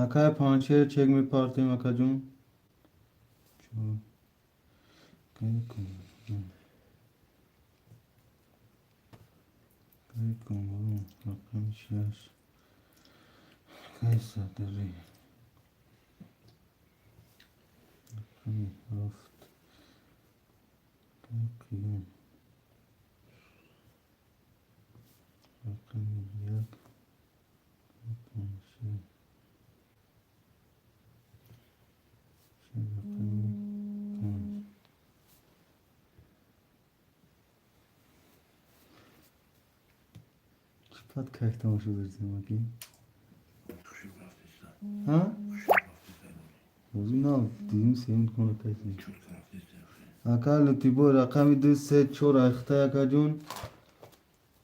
Акай Панҷшер чек мепартем акаҷон. Чор. Акай Комрон. Акай Комрон рақами шаш. Акай Садрӣ. Рақами ҳафт. Акай Қиём. Рақами як. Акай Панҷшер. Рақами панҷ. Чӣ бад кайф тамошо дорем аки? Ҳа? Бозӣ нав дидим сеюм кона кайф. Ака Лутибой рақами ду, се, чор айхтай акаҷон.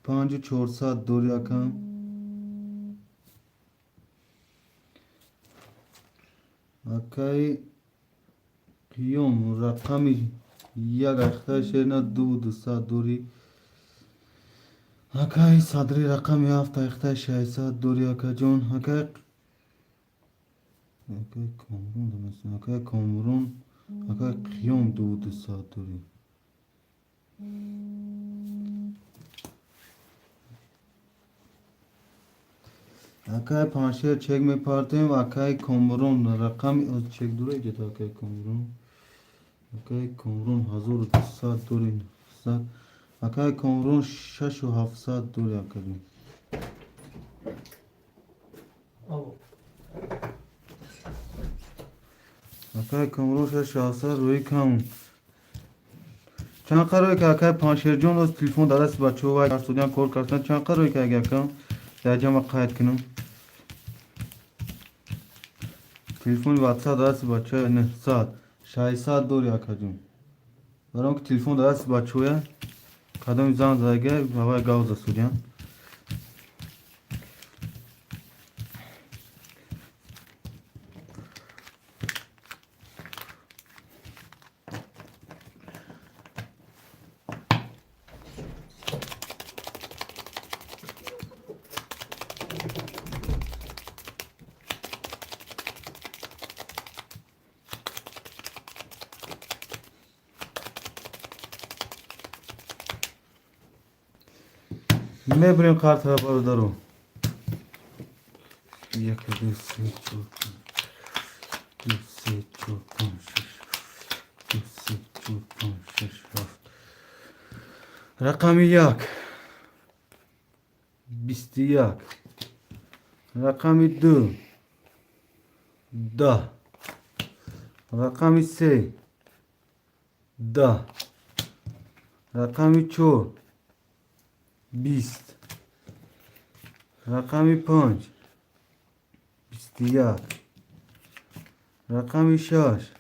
5400 дори ака. Акаи Қиём рақами як айхтай шерина 2200 дори. Акай Садри рақами 7 айхтай 600 дори акаҷон. Акай Комрон дамест. Акай Комрон, акай Қиём 200 дори. Акай Паншер чек мепартем. Акай Комрон рақами чек дура иҷата акай Комрон. Акай Комрон 1200 дори 900. Акай Комрон 6700 дори акаҷон. Акай Комрон 6700 рӯи кам. Чанд қарое ки акай Паншерҷон оз телефон дар дасти бачаҳо вай студиян кор карданд. Чанд қарое ки ага акам дар ҷама қайд кунам. Телефони WhatsApp дар дасти бачаҳо 900 600 дори акаҷон. Барои он ки телефон дар дасти бачаҳоя кадоми занг задага ҳавай гав засудиян. Мебурем картара бародаро. 1 2 3 4 2 3 4 5 6 2 3 4 5 6 7. Рақами 1 21. Рақами 2 10. Рақами 3 10. Рақами 4 20. Рақами 5 21. Рақами 6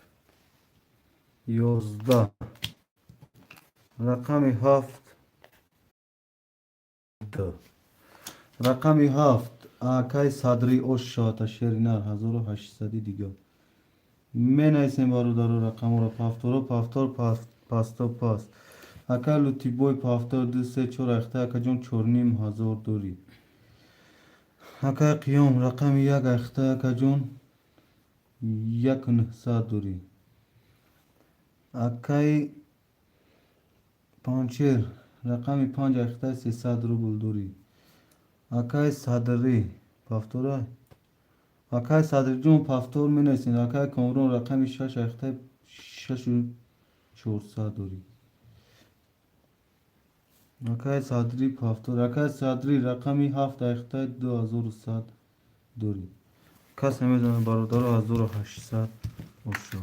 11. Рақами 7 2. Рақами 7 акай Садри ош шавата шеринар 1800 дига. Менависем бародаро рақаморо пафторо пафтор пасто паст. Акай Лутибой пафтор 2 3 4 айхта акаҷон 4500 дори. Акай Қиём рақами 1 айхта акаҷон 1900 дори. Акай Панчер рақами 5 айхта 300 рубл дори. Акай Садри пафтора. Акай Садриҷон пафтор менависем. Акай Комрон рақами 6 айхта 6400 дори. Акай Садри пафтор. Акай Садри рақами 7 айхта 2100 дори. Кас намедонад бародаро 1800 ошо.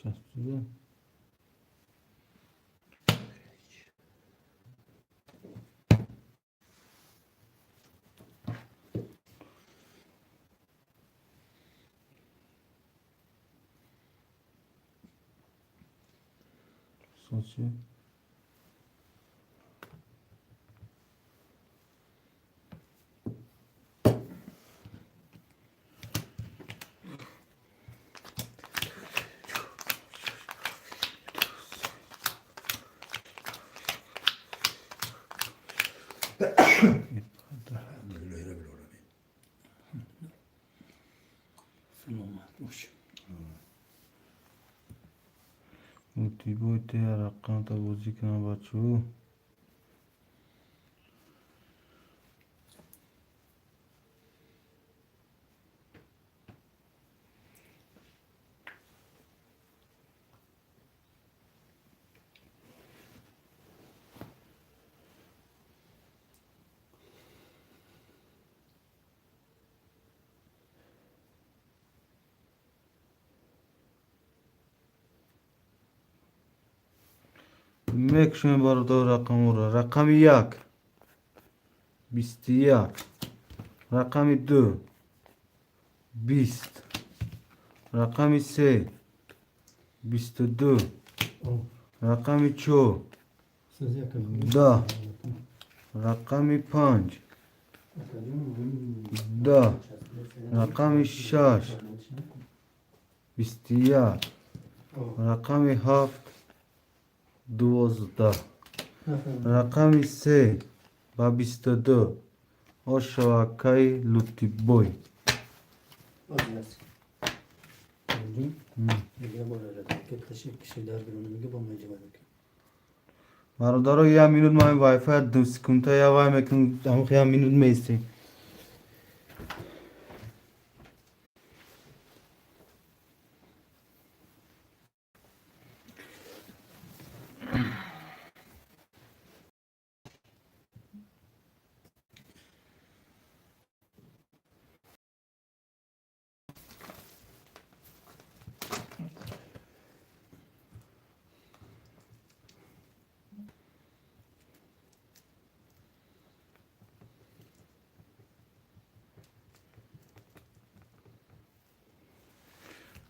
Часпида? Сочи. Саломат бош. Лутибой те рақамта бозӣ кунам бачаҳо. Мекушем, бародар, рақаморо. Рақами як, 21, рақами ду, 20, рақами се, 22, рақами чор, 10, рақами панҷ, 10, рақами шаш, 21, рақами ҳафт, 12, рақами се ба 22. Ошавакаи Лутибой. Боз мега бора ки таши кишидар берун мега бо меҷава мекунем. Бародаро, як минут, ман вайфай 2 секунда я вай мекунам, як минут меистем.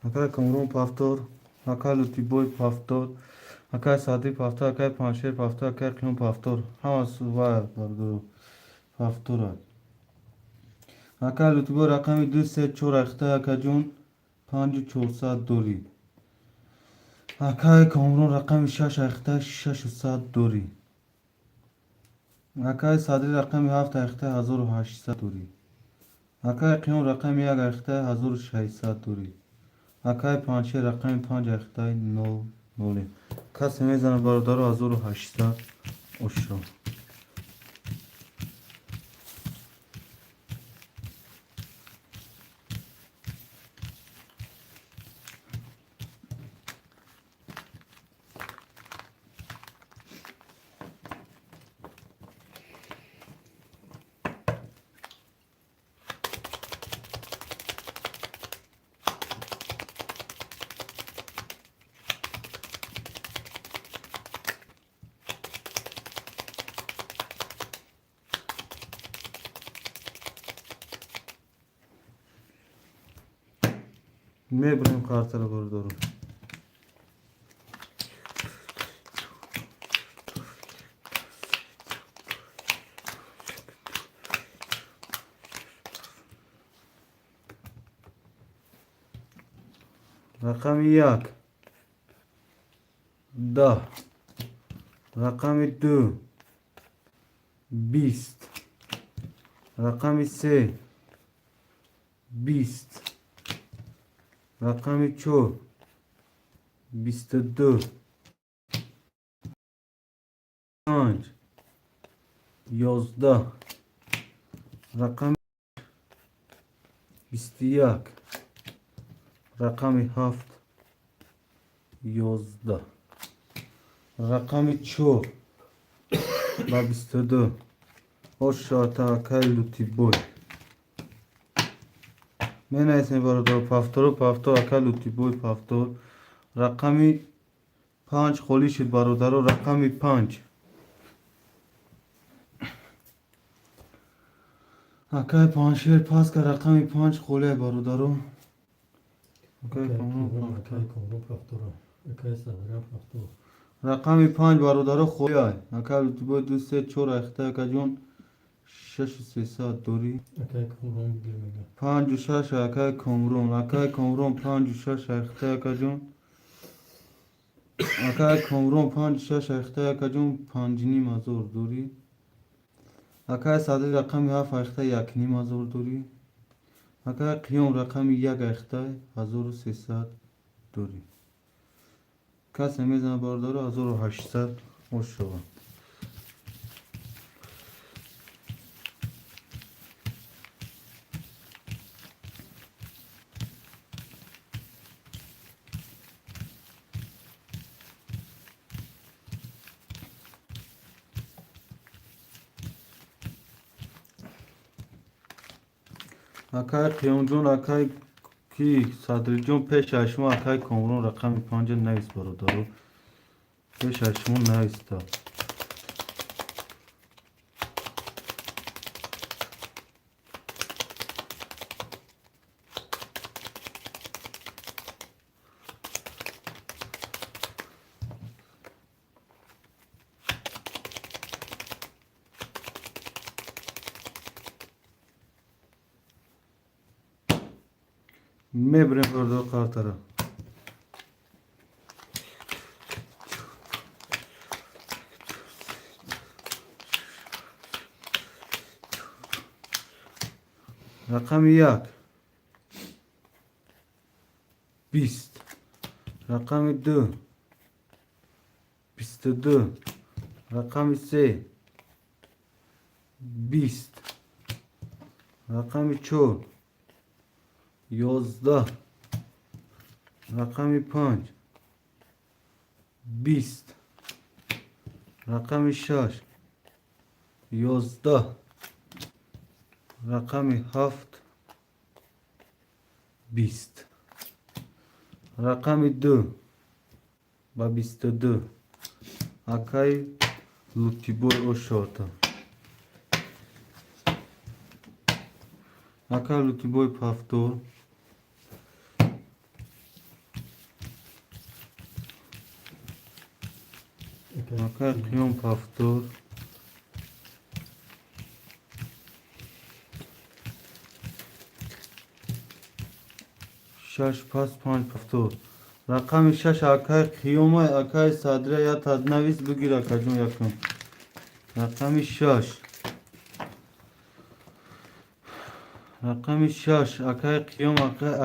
Акай Комрон повтор, акай Лутибой повтор, акай Садри повтор, акай Паншер повтор, акай Қиём повтор. Ҳама вай, бародаро, повтора. Акай Лутибой, рақами ду, се, чор ахта, акаҷон, 5400 дорӣ. Акай Комрон, рақами шаш ахта, 600 дорӣ. Акай Садри, рақами ҳафт ахта, 1800 дорӣ. Акай Қиём, рақами як ахта, 1600 дорӣ. Акай Паншер, рақами панҷ ахтаи, нол ноле. Касе мезанад, бародаро, 1800 ошо. Мебурем картаро, бародаро. Рақами як, 10, рақами ду, 20, рақами се, 20, рақами чор, 22, панҷ, 11, рақами 21, рақами ҳафт, 11, рақами чор ба 22. Ошоата, акай Лутибой. Менависем, бародар, повтору, повтор. Акай Лутибой, повтор. Рақами панҷ холӣ шуд, бародаро, рақами панҷ. Акай Паншер, паска, рақами панҷ холия, бародаро. Акай Акай Комрон повтора, акай Садрам повтор. Рақами панҷ, бародаро, холия. Акай Лутибой, ду, се, чор ахта, акаҷон, 6300 дорӣ. Акай Комрон бигир мега. Панҷу шаш, акай Комрон. Акай Комрон, панҷу шаш ахта, акаҷон. Акай Комрон, панҷу шаш ахта, акаҷон, 5500 дорӣ. Акай Садри, рақами ҳафт ахта, 1500 дорӣ. Акай Қиём, рақами як ахта, 1300 дорӣ. Касе мезанад, бародаро, 1800 ошава. Акай Қиёмҷон, акай ки Садриҷон, пешай шумо акай Комрон рақами панҷа навис, бародаро. Пеш аз шумо нависта. Мебирем, бародар, қартара. Рақами 1 20, рақами 2 22, рақами 3 20, рақами 4 11, рақами 5 20, рақами 6 11, рақами 7 20, рақами 2 ба 22, акаи Лутибой ошота, акаи Лутибой повтор. Акаи Қиём повтор. Шаш пас панҷ повтор. Рақами 6 акаи Қиёмай, акаи Садрия я таднавис бигир, акаҷон, якум. Рақами 6. Рақами 6 акаи Қиём,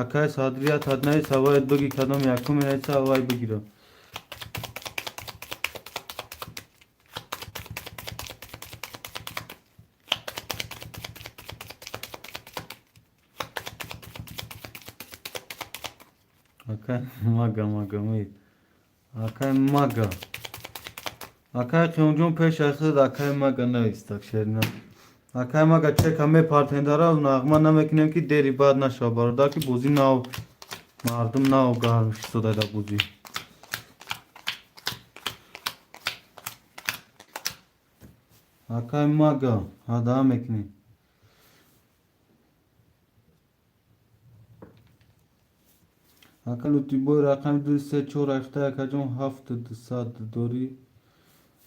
акаи Садрия таднавис ҳавоят биги, кадом якум менависа, ҳавай бигира. Акай Мага, мага ми. Акай Мага. Акай Қиёмҷон, пеш аз худ акай Мага навистак, шерина. Акай Мага, чека мепартендара, нағма намекунем, ки дери бад нашава, бародар, ки бозӣ нав, мардум нав гарм шистода дар бозӣ. Акай Мага, ҳадаҳа мекунем. Ака Лутибой, рақами 2, 3, 4 ахта, акаҷон, 7200 дорӣ.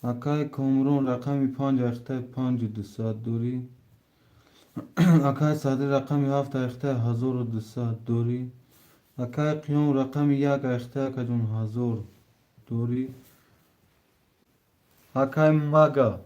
Акаи Комрон, рақами 5 ахтаи 5200 дорӣ. Акаи Садри, рақами 7 ахтаи 1200 дорӣ. Акаи Қиём, рақами 1 ахтаи, акаҷон, 1000 дорӣ. Акаи Мага.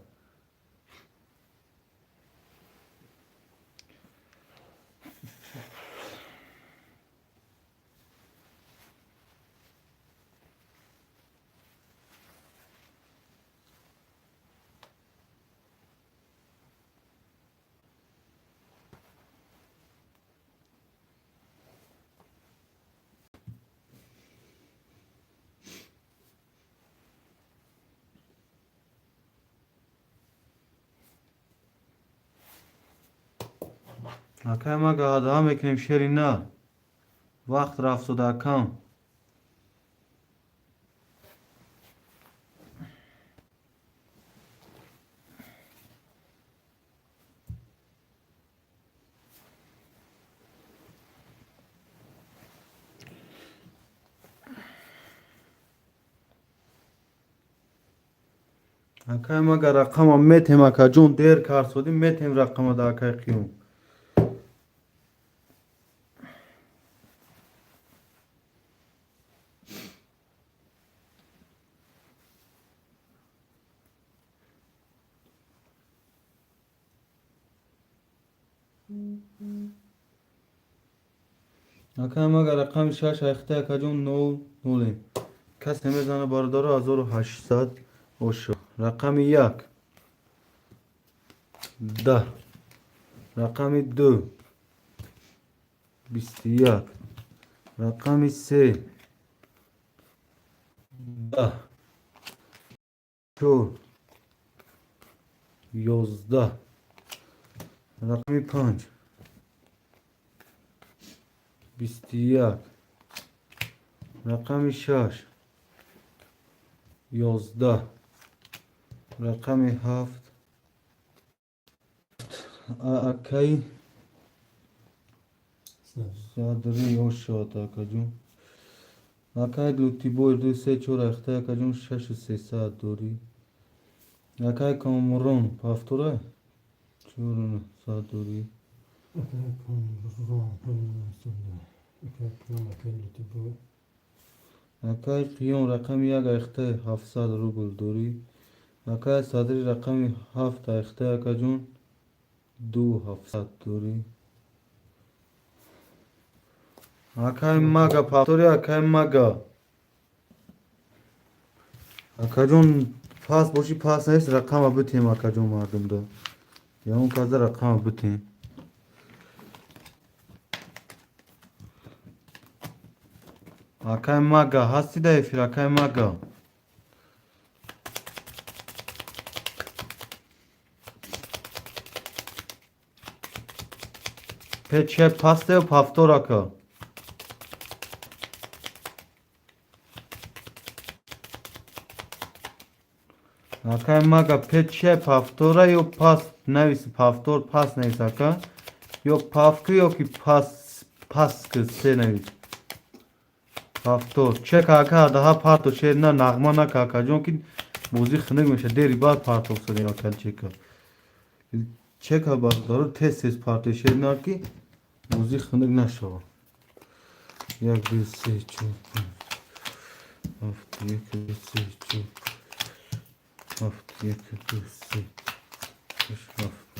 Акай Мага, ҳадаҳа мекунем, шери на. Вақт рафтода, акам. Акай Мага, рақама метем, акаҷон, дер кард содим, метем рақама да акай Қиём. Акай Мага, рақами 6 ахта, акаҷон, нол нолем. Кас намезана, бародаро, 1800 ошо. Рақами 1 10, рақами 2 21, рақами 3 10, 4 11, рақами 5 21, рақами 6 11, рақами 7, акаи Садри ошод, акаҷон. Акаи Лутибой 2, 3, 4 ахта, акаҷон, 6300 дорӣ. Акаи Комрон повтора 4900 дорӣ. Акаи Комрон, акаи Қиём, акаи Лутибой. Акаи Қиём рақами 1 ахта 700 рубл дорӣ. Акаи Садри рақами 7 ахта, акаҷон, 2700 дорӣ. Акаи Мага повтори, акаи Мага. Акаҷон, пас бошӣ, пас нест, рақама битем, акаҷон, мардумда. Ягон каза рақама битем. Акаи Мага, ҳастӣ дар эфир, акаи Мага? Пече пасте ё повтор, ака? Акаи Мага, пече повтора ё пас навис, повтор пас навис, ака. Ё павки, ё ки пас, пас ки се навис. Повтор. Чек, ака, даҳа парто шер на нағма нака, акаҷон, ки бозӣ хунук меша, дери баъд партов садем, ака, чека. Чека, бародаро, тез тез парто шер на, ки бозӣ хунук нашава. 1, 2, 3, 4, 5, 7, 1, 2, 3, 4, 7, 1, 2, 3, 6, 7.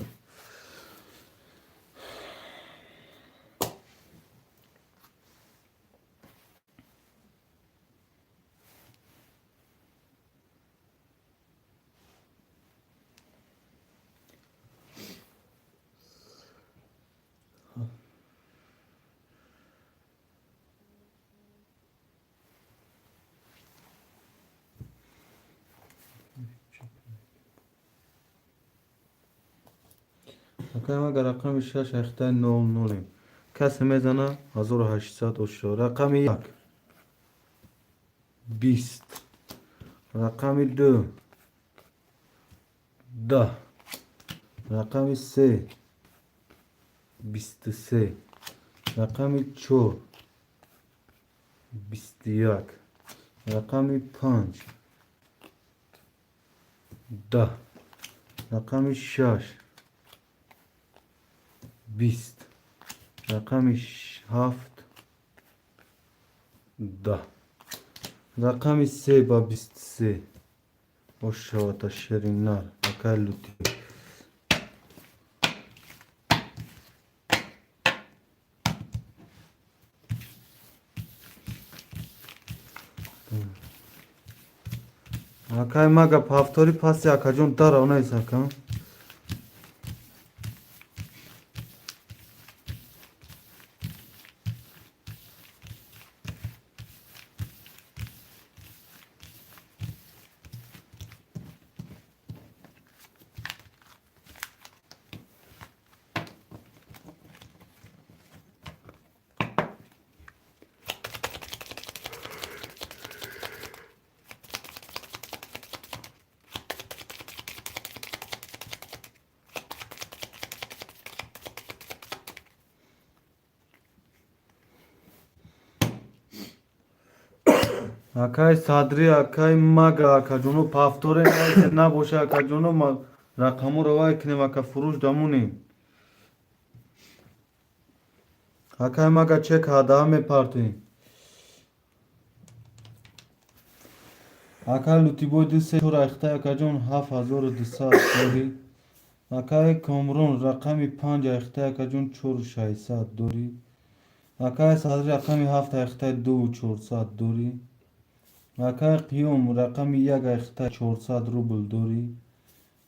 Акаи Мага рақами 6 ахтаи 0 0. Касе мезана 1800 ошо. Рақами 1 20, рақами 2 10, рақами 3 23, рақами 4 21, рақами 5 10, рақами 6 20, рақами 7 10, рақами 3 ба 23 ошавата шеринар, акаи Лути. Акаи Мага, повтори паси, акаҷон, дарав наис, ака. Акаи Садри, акаи Мага, акаҷоно, повторе набоша, акаҷоно, рақаморо вай кунем, ака, фурӯш дамонем. Акаи Мага, чек ҳадаҳа мепартем. Акаи Лутибой 2, 3, 4 ахтаи, акаҷон, 7200 дорӣ. Акаи Комрон рақами 5 ахтаи, акаҷон, 4600 дорӣ. Акаи Садри рақами 7 ахтаи 2400 дорӣ. Акаи Қиём рақами 1 ахтаи 400 рубл дорӣ.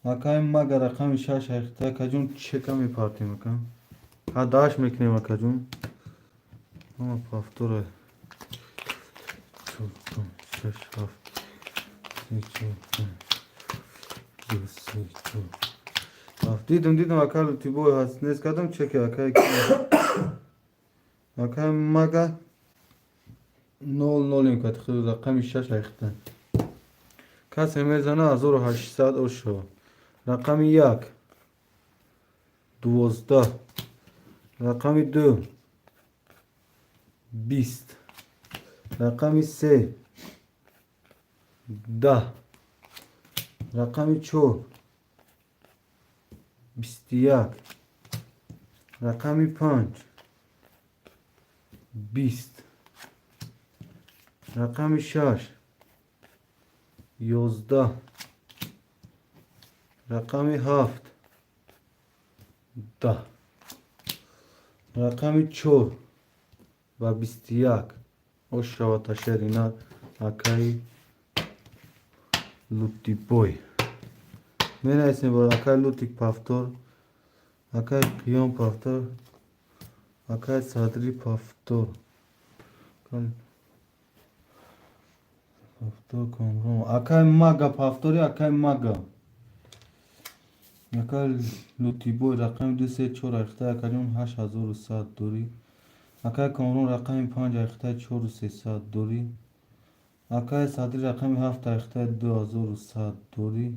Акаи Мага рақами 6 ахтаи, акаҷон, чека мепартем, ака. Ҳадааш мекунем, акаҷон. Ҳама повтора. 4, 5, 6, 7, 3, 4, 5, 2, 3, 4, 7. Дидам, дидам, акаи Лутибой ҳаст. Нест кардам чеки, акаи акаи Мага 0 0 кат рақами 6 ахта. Касе мезана 1800 ошо. Рақами 1 12, рақами 2 20, рақами 3 10, рақами 4 21, рақами 5 20, рақами 6 11, рақами 7 10, рақами 4 ва 21. Ош шавад шерина акаи Лутибой. Менависем бо акаи Лутик повтор, акаи Қиём повтор, акаи Садри повтор. Повтор Комрон. Акаи Мага повтори, акаи Мага. Акаи Лутибой рақами 2 3 4 айхта акаҷон 8100 дорӣ. Акаи Комрон рақами 5 айхта 4300 дорӣ. Акаи Садри рақами 7 айхта 2100 дорӣ.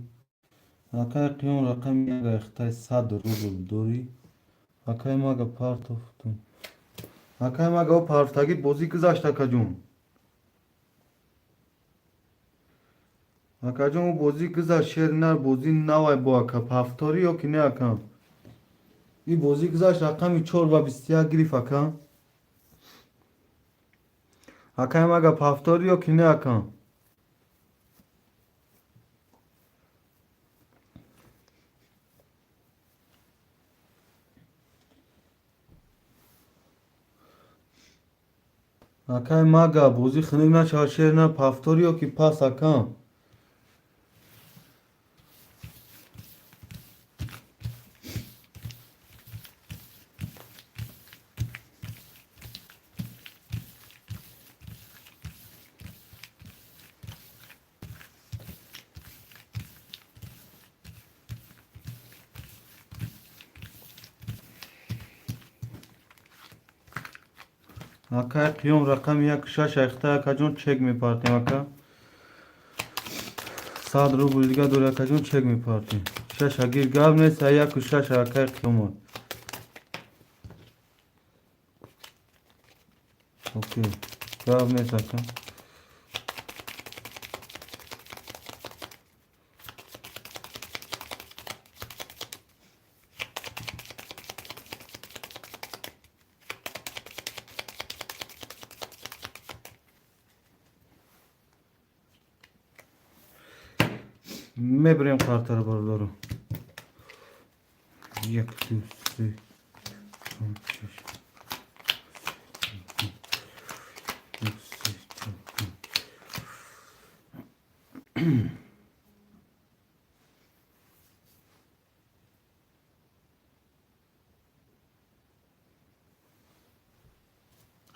Акаи Қиём рақами 1 айхта 100 рубл дорӣ. Акаи Мага партофтум. Акаи Мага о партаги бозӣ гузашт акаҷон. Акаҷон о бозӣ гузашт, шер нар бозӣ навай бо ака повторӣ ё ки не ака? И бозӣ гузашт, рақами 4 ва 21 гирифт ака. Акаи Мага повторӣ ё ки не ака? Акаи Мага бозӣ хунук нашавад, шер нар повторӣ ё ки пас ака? Акаи Қиём рақами 1 6 айхта акаҷон чек мепартем ака. 100 рубл дига дори акаҷон, чек мепартем. 6 агир гап нест, 1 6 акаи Қиёмон. Окей, гап нест ака. Мебарем қартара бародаро. 1 2 3 4 5 6 7.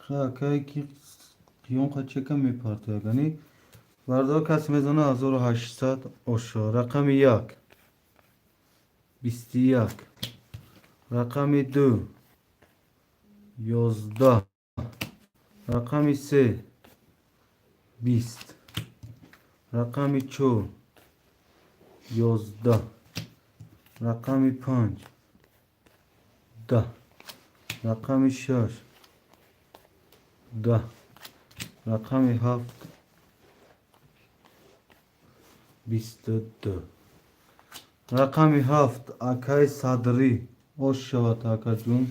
Акае ки Қиём қа чека мепартояд, ани бародаро касе мезана 1800 ошо. Рақами 1 21, рақами 2 11, рақами 3 20, рақами 4 11, рақами 5 10, рақами 6 10, рақами 7 22. Рақами 7 акаи Садрӣ. Ош шавад акаҷон.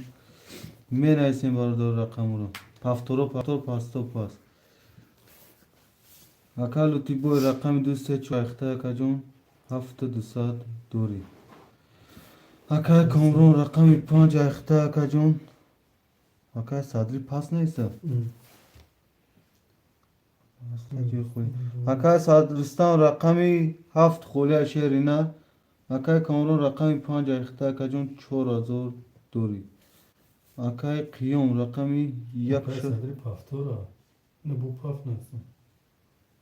Менависем бародаро рақамро. Повторо повтор пасто пас. Ака Лутибой рақами 2 3 4 айхта акаҷон 7200 дорӣ. Акаи Комрон рақами 5 айхта акаҷон. Акаи Садрӣ пас неста? Акаи Садристон рақами 7 холия шерина. Акаи Комрон рақами 5 айхта акаҷон 4000 дорӣ. Акаи Қиём рақами 1 Акаи Садри повтора. Не бу паф нест.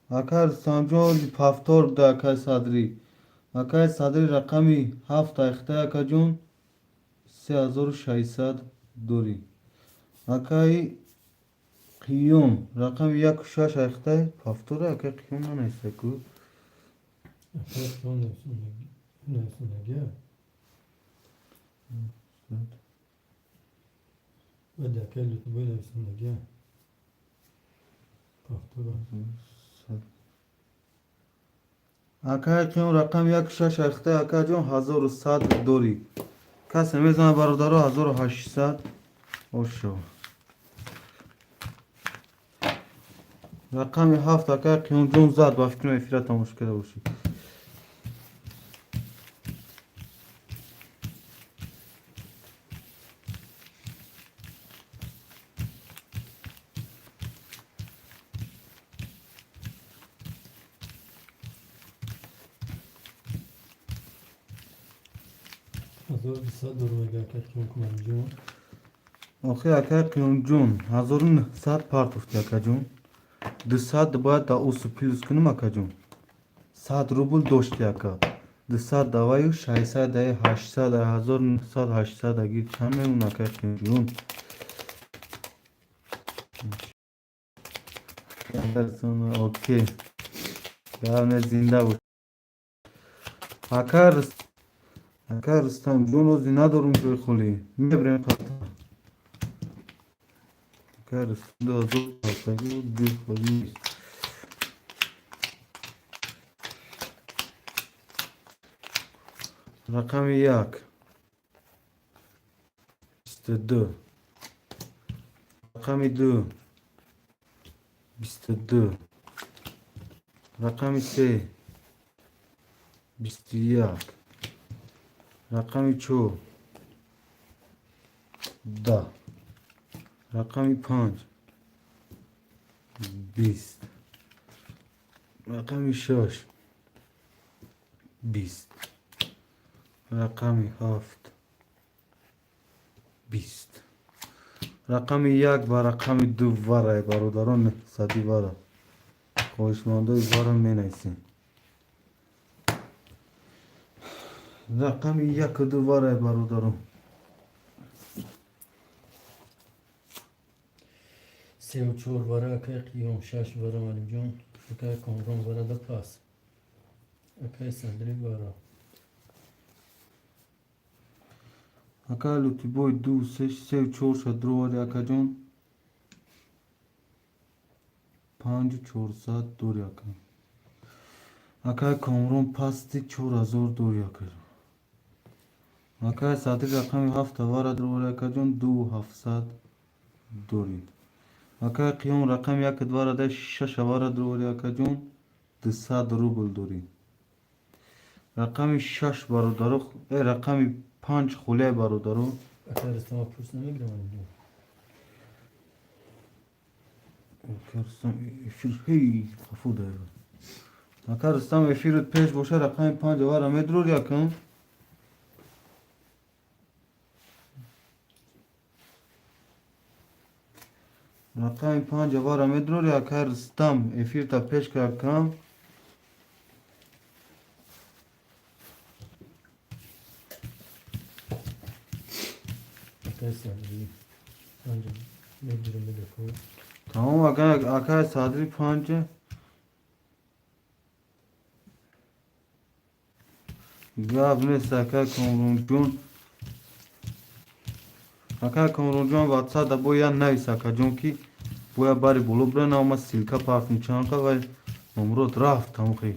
Акаи Рустамҷон повтор буда акаи Садрӣ. Акаи Садрӣ рақами 7 айхта акаҷон 3600 дорӣ. Акаи Қиём рақами 1 6 айхта повтора акаи Қиём нанависта ку. Акай Қиём нависондагия. Баъд акай Лутбой нависондагия. Повтора. Акай Қиём рақами як шаш ахта, акаҷон, 1100 дорӣ. Касе мезанад, бародаро? 1800 ошо. Рақами ҳафт акай Қиёмҷон зад, ба фикрам, эфира тамошо карда бошӣ. 1200 дору мега акай Қиём Кумалиҷон. Охи, акай Қиёмҷон, 1900 партофти, акаҷон. 200 бояд да усу плюс кунем, акаҷон. 100 рубл дошти, ака. 200 даваю 600 даи 800, 1900, 800 агир чанд мемон, акай Қиёмҷон? Окей, гап не, зинда бош. Ака Рустамҷон, ози надорум ҷои холӣ, мебарем қата. Ака Рустам, 2000 ҳафтагӣ ҷои холӣ нест. Рақами як 22, рақами ду 22, рақами се 21, рақами чор 10, рақами панҷ 20, рақами шаш 20, рақами ҳафт 20. Рақами як ва рақами ду варай, бародарон, сади вара. Хоҳишмандои вара менависем. Рақами яку ду варай, бародарон. Сеу чор вара акай Қиём, шаш вара Малимҷон, акай Комрон вара да пас. Акай Садри вара. Ака Лутибой, ду се сеу чор шад дровари, акаҷон. Панҷу чорсад дори, ака. Акай Комрон, пасти 4000 дори, акаҷон. Акай Садри, рақами ҳафта вара дровари, акаҷон, ду ҳафтсад дорӣ. Акай Қиём, рақами як двара да шаша вара дровари, акаҷон, 200 рубл дорӣ. Рақами шаш, бародаро, рақами панҷ хулияй, бародаро. Акай Рустама пурс намегирам, Малимҷон. Ака Рустам, эфир ҳей хафу дара. Ака Рустам, эфират пеш боша, рақами панҷ вара медрори, акам. Рақами панҷ вара медрори, акай Рустам, эфирта пеш ка, акам. Акай Садри панҷ мегирам мегаку. Тамом, акай Садри, панҷ. Гап нест, акай Комронҷон. Акай Комронҷон, ватсап да бояд навис, акаҷон, ки бояд бари боло бирана, ма ссылка партм чанқа вай номрод рафт тамохи.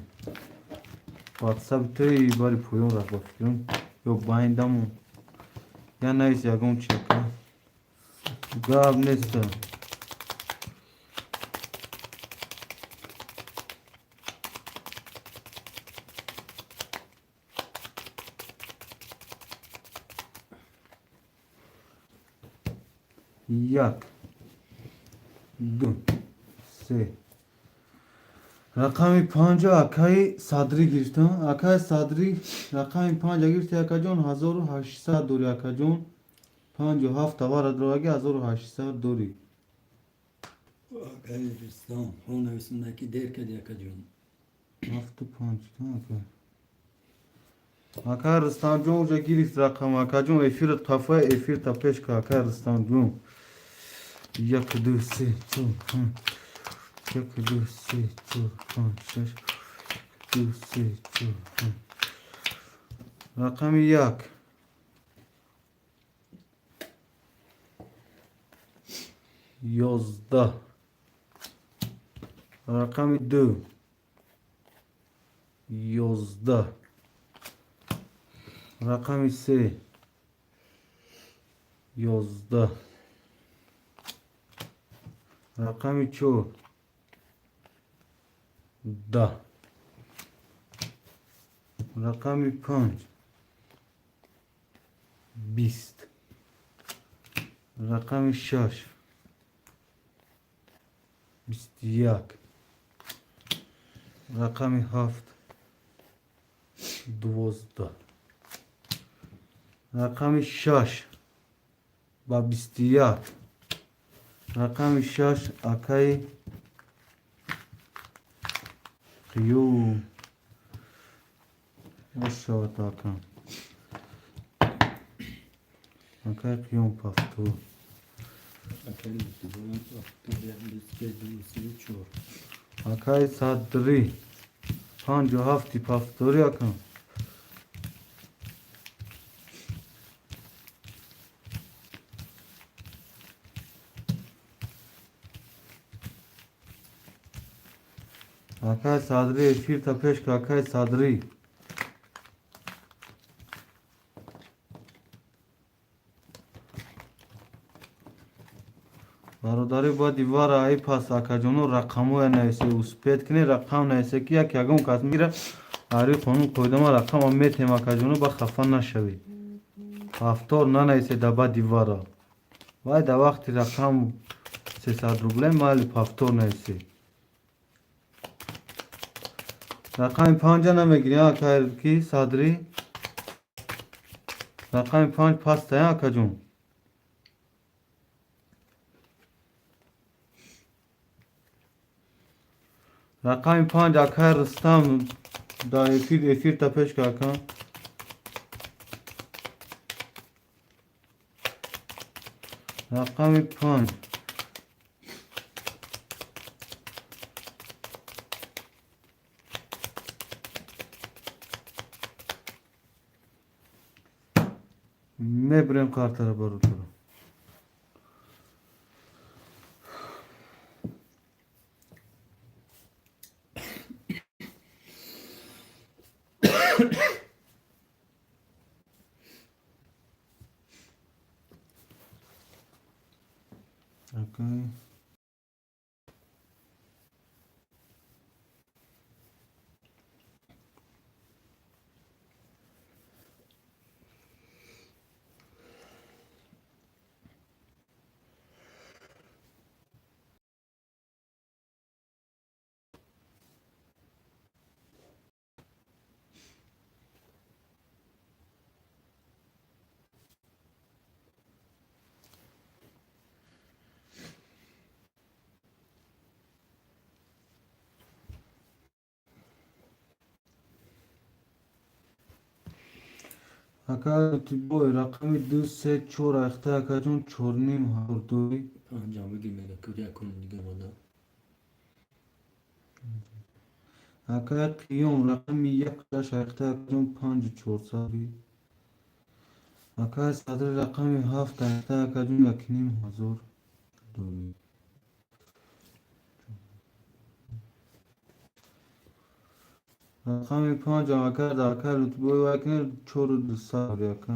Ватсапи тои бари поён рафт, ба фикрам, ё байндамон. Я навис ягон чи, ака. Гап нест. Як, ду, се. Рақами панҷа акаи Садрӣ гирифтам. Акаи Садрӣ, рақами панҷа гирифти, акаҷон, 1800 дорӣ, акаҷон. Панҷу ҳафт тавара дороги, 1800 дорӣ. Акай Рустам, ҳо нависонда ки дер кади, акаҷон. Ҳафту панҷ, ака. Акай Рустамҷон уже гирифт рақам, акаҷон, эфират қафа, эфирта пеш ка, акай Рустамҷон. Як, ду, се, чор, панҷ. Як, ду, се, чор, панҷ, шаш. Ду, се, чор, панҷ. Рақами як. 11. Рақами ду. 11. Рақами се. 11. Рақами чор. 10. Рақами панҷ. 20. Рақами шаш. 21. Рақами ҳафт. 12. Рақами шаш ба 21. Рақами шаш, акаи Қиюм. Бошавад, ака. Акаи Қиюм, повтор. Акаи Лутфулло, повтор, 25, 2, 3, 4. Акаи Садрӣ, панҷу ҳафти, повтори, ака. Акаи Садрӣ, эфирта пеш ка, акаи Садрӣ. Бародарӣ, бояд ивара ай пас, акаҷоно, рақамҳоя нависе, успеть кунед, рақам нависе, ки як ягон кас мегира. Ари қонун қоида ма рақама метем, акаҷоно, ба хафа нашавед. Повтор нанависе да баъди вара. Вай да вақти рақам 300 рубле майли, повтор нависе. Рақами панҷа намегирӣ, акай ки Садрӣ? Рақами панҷ паста, акаҷон. Рақами панҷ, акай Рустам, дар эфир, эфирта пеш ка, ака. Рақами панҷ. Мебирем картара, бародаро. Акай ака Тибой, рақами ду, се, чор айхта, акаҷон, чорним ҳазор дуи. Панҷам бигир, мега ки якун дига мода. Акай Қиём, рақами як, шаш айхта, акаҷон, панҷу чорсад. Акай Садри, рақами ҳафт айхта, акаҷон, якним ҳазор дуи. Рақами панҷ, агар дар акай Лутбой вай кунед, чору дусад, ака.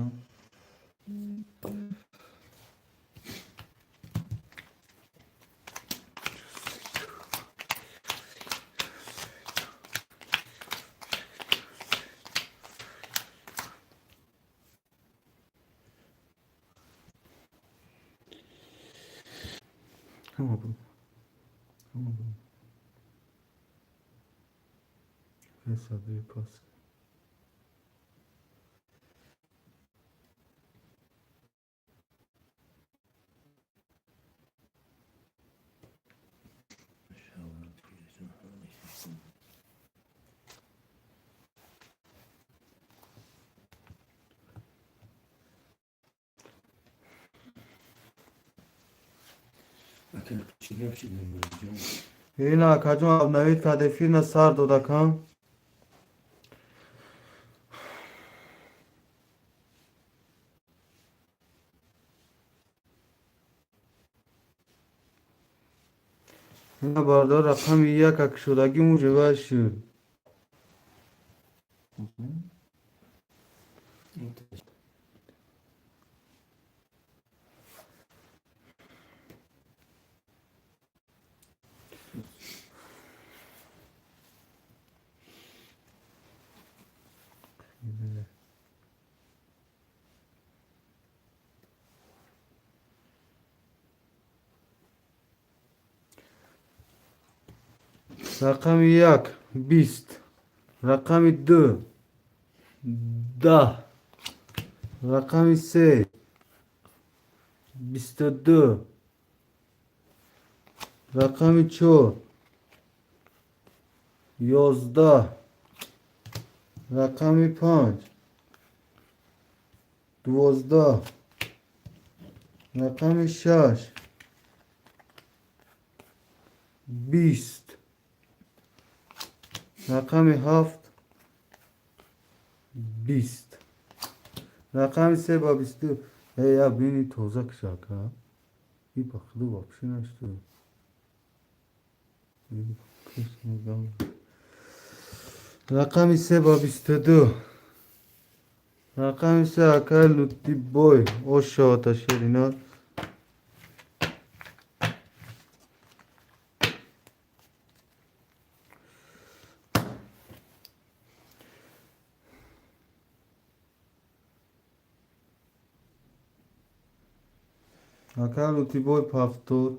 Ҳама бро. Ҳама бро. Акай Садри, пас. Ака, чӣ гап шид, Муборакҷон? Ина, акаҷон, обновить кард эфирна, сар дод, акам. Ина, бародар, рақами як акшудагӣ муҷева шуд. Рақами як 20, рақами ду 10, рақами се 22, рақами чор 11, рақами панҷ 12, рақами шаш 20, рақами ҳафт 20, рақами се ба 22. Я бини, тоза кишака и ба худу вообще нашуд. Рақами се ба 22, рақами се, акай Лутибой, ошавата шерина. Акай Лутибой, повтор.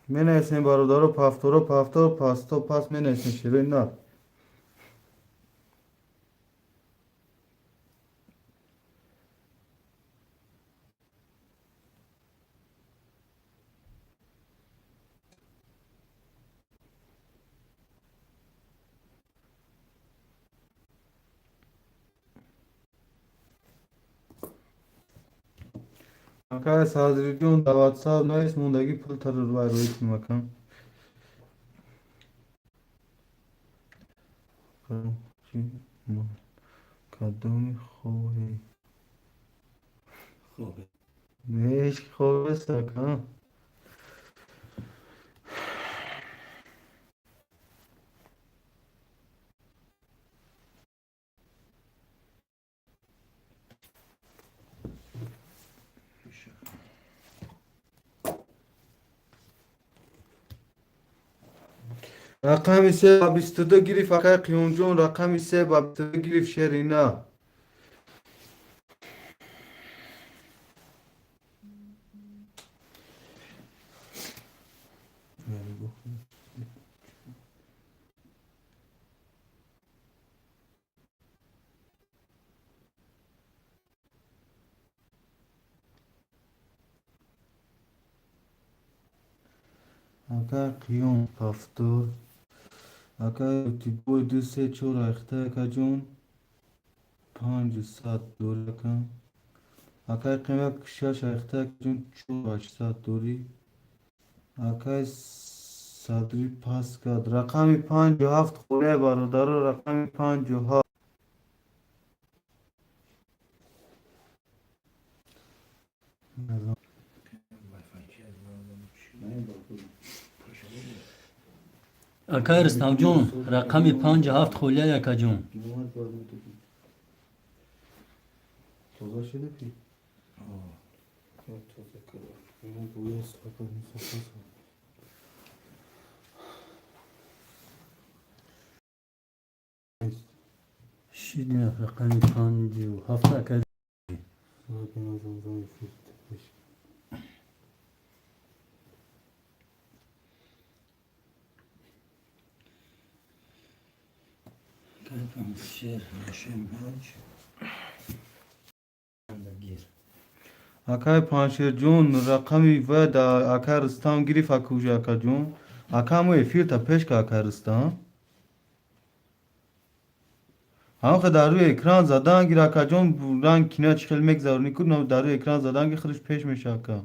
Менависем, бародаро, повторо, повтор, пасто, пас менависем, шерои нар. Акай Сазриҷон, дар ватсап навис, мондагӣ пул тарвай рӯй кунем, акам. Кадоми хоҳӣ? Ҳеҷ ки хоб нест, ака. Рақами се ба 22 гирифт, акай Қиёмҷон, рақами се ба 22 гирифт, шерина. Акай Қиём, повтор. Акай Тибой, ду, се, чор айхта, акаҷон, 500 дорӣ, ака. Акай Қиём, як, шаш айхта, акаҷон, 4 800 дорӣ. Акай Садрӣ пас кард. Рақами 57 хӯрия, бародаро, рақами 57. Акай Рустамҷон, рақами 57 холияй, акаҷон. Тоза шуда пи? Тоза карда. Гӯё сафар мусофир. Шидина, рақами 57, акай. Шер ҳошим ҳоҷ гир. Акай Паншерҷон, рақами ва да акай Рустам гирифт, акужа, акаҷон. Акамо эфирта пеш ка, акай Рустам. Ҳамха дар рӯи экран задан гир, акаҷон, ранг кина чӣ хел мегзаронӣ ку, дар рӯи экран задан гир, худаш пеш меша, ака.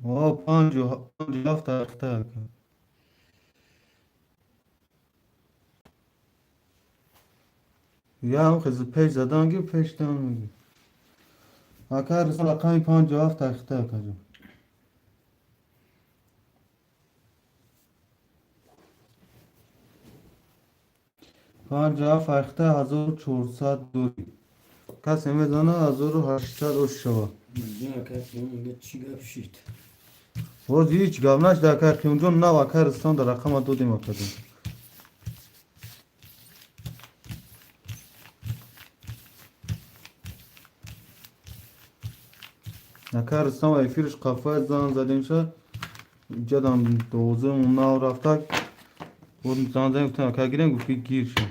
57 ахта ака. Ям хез пеш задан гир, пеш дан мегир. Ака Рустам, рақами 57 ахта, акаҷон. 57 ахта, 1400 дорӣ. Касе мезана, 1800 ош шава. Чӣ гап шид? Боз ҳеҷ гап нашда, ака Қиёмҷон. Нав ака Рустам дар рақама додем, акаҷон. Ака Рустам эфирш қафай зан задемша, ҷадам дозем нав рафтак. Боз зан задем, гуфтем, ака гирем, гуфт ки гир шо.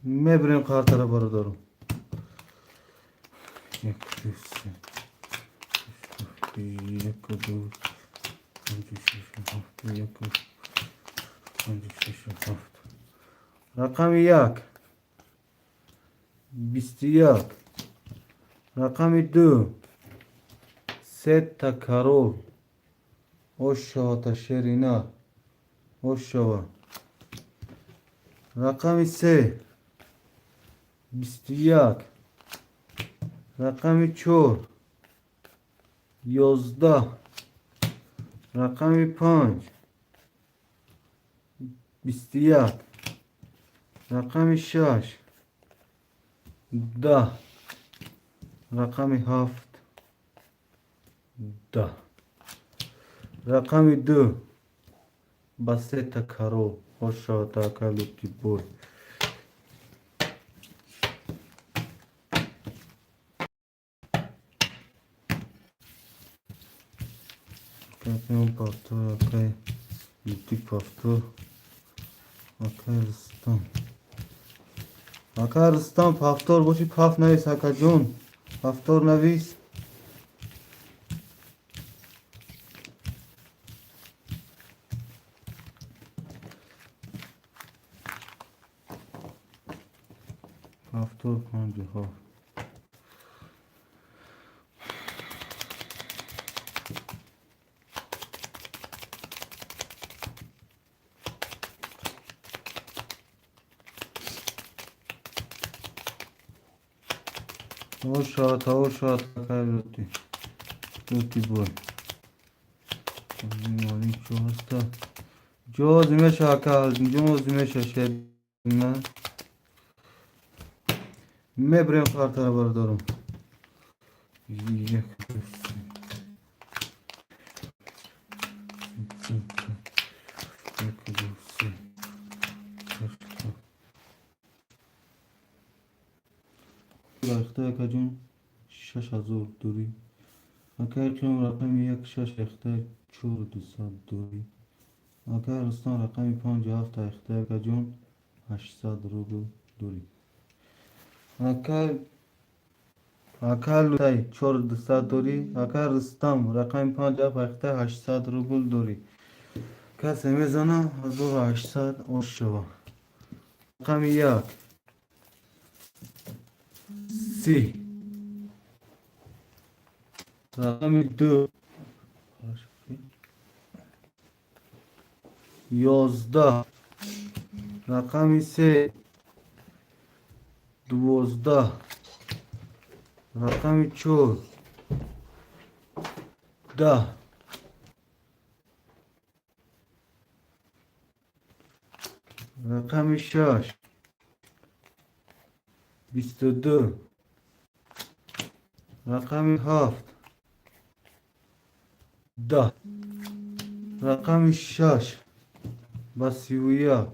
Мебирем қартара, бародаро. Як, ду, се, як, ду, панҷ, шаш, ҳафт, як, панҷ, шаш, ҳафт. Рақами як, 21. Рақами ду, сета король. Ош шавата, шерина, ош шава. Рақами се, 21. Рақами чор, 11. Рақами панҷ, 21. Рақами шаш, 10. Рақами ҳафт, 10. Рақами ду ба сета король. Ош шавата, ака Лутибой. Бой. Повтор, акай Лути, повтор, акай Рустам. Ака Рустам, повтор боши, паф навис, акаҷон, повтор навис. Повтор 57. Ошавад, ошавад, акай Лути. Лути бой. Чо ҳаста? Ҷоз меша, ака, ҷоз меша, шерина. Мебирем картара, бародарам. Як, ду, се. Як, ду, се. Ҳашт. Рахта, акаҷон, 6000 дорӣ. Акай Қиём, рақами як, шаш рехта, 4200 дорӣ. Акай Рустам, рақами 57 рехта, акаҷон, 800 рубл дорӣ. Акай Лутай, 4200 дорӣ. Акай Рустам, рақами 57 рехта, 800 рубл дорӣ. Касе мезана, 1800 ош шава. Рақами як, 30. Рақами ду, 11. Рақами се, 12. Рақами чор, 10. Рақами шаш, 22. Рақами ҳафт, 10. Рақами шаш ба 31.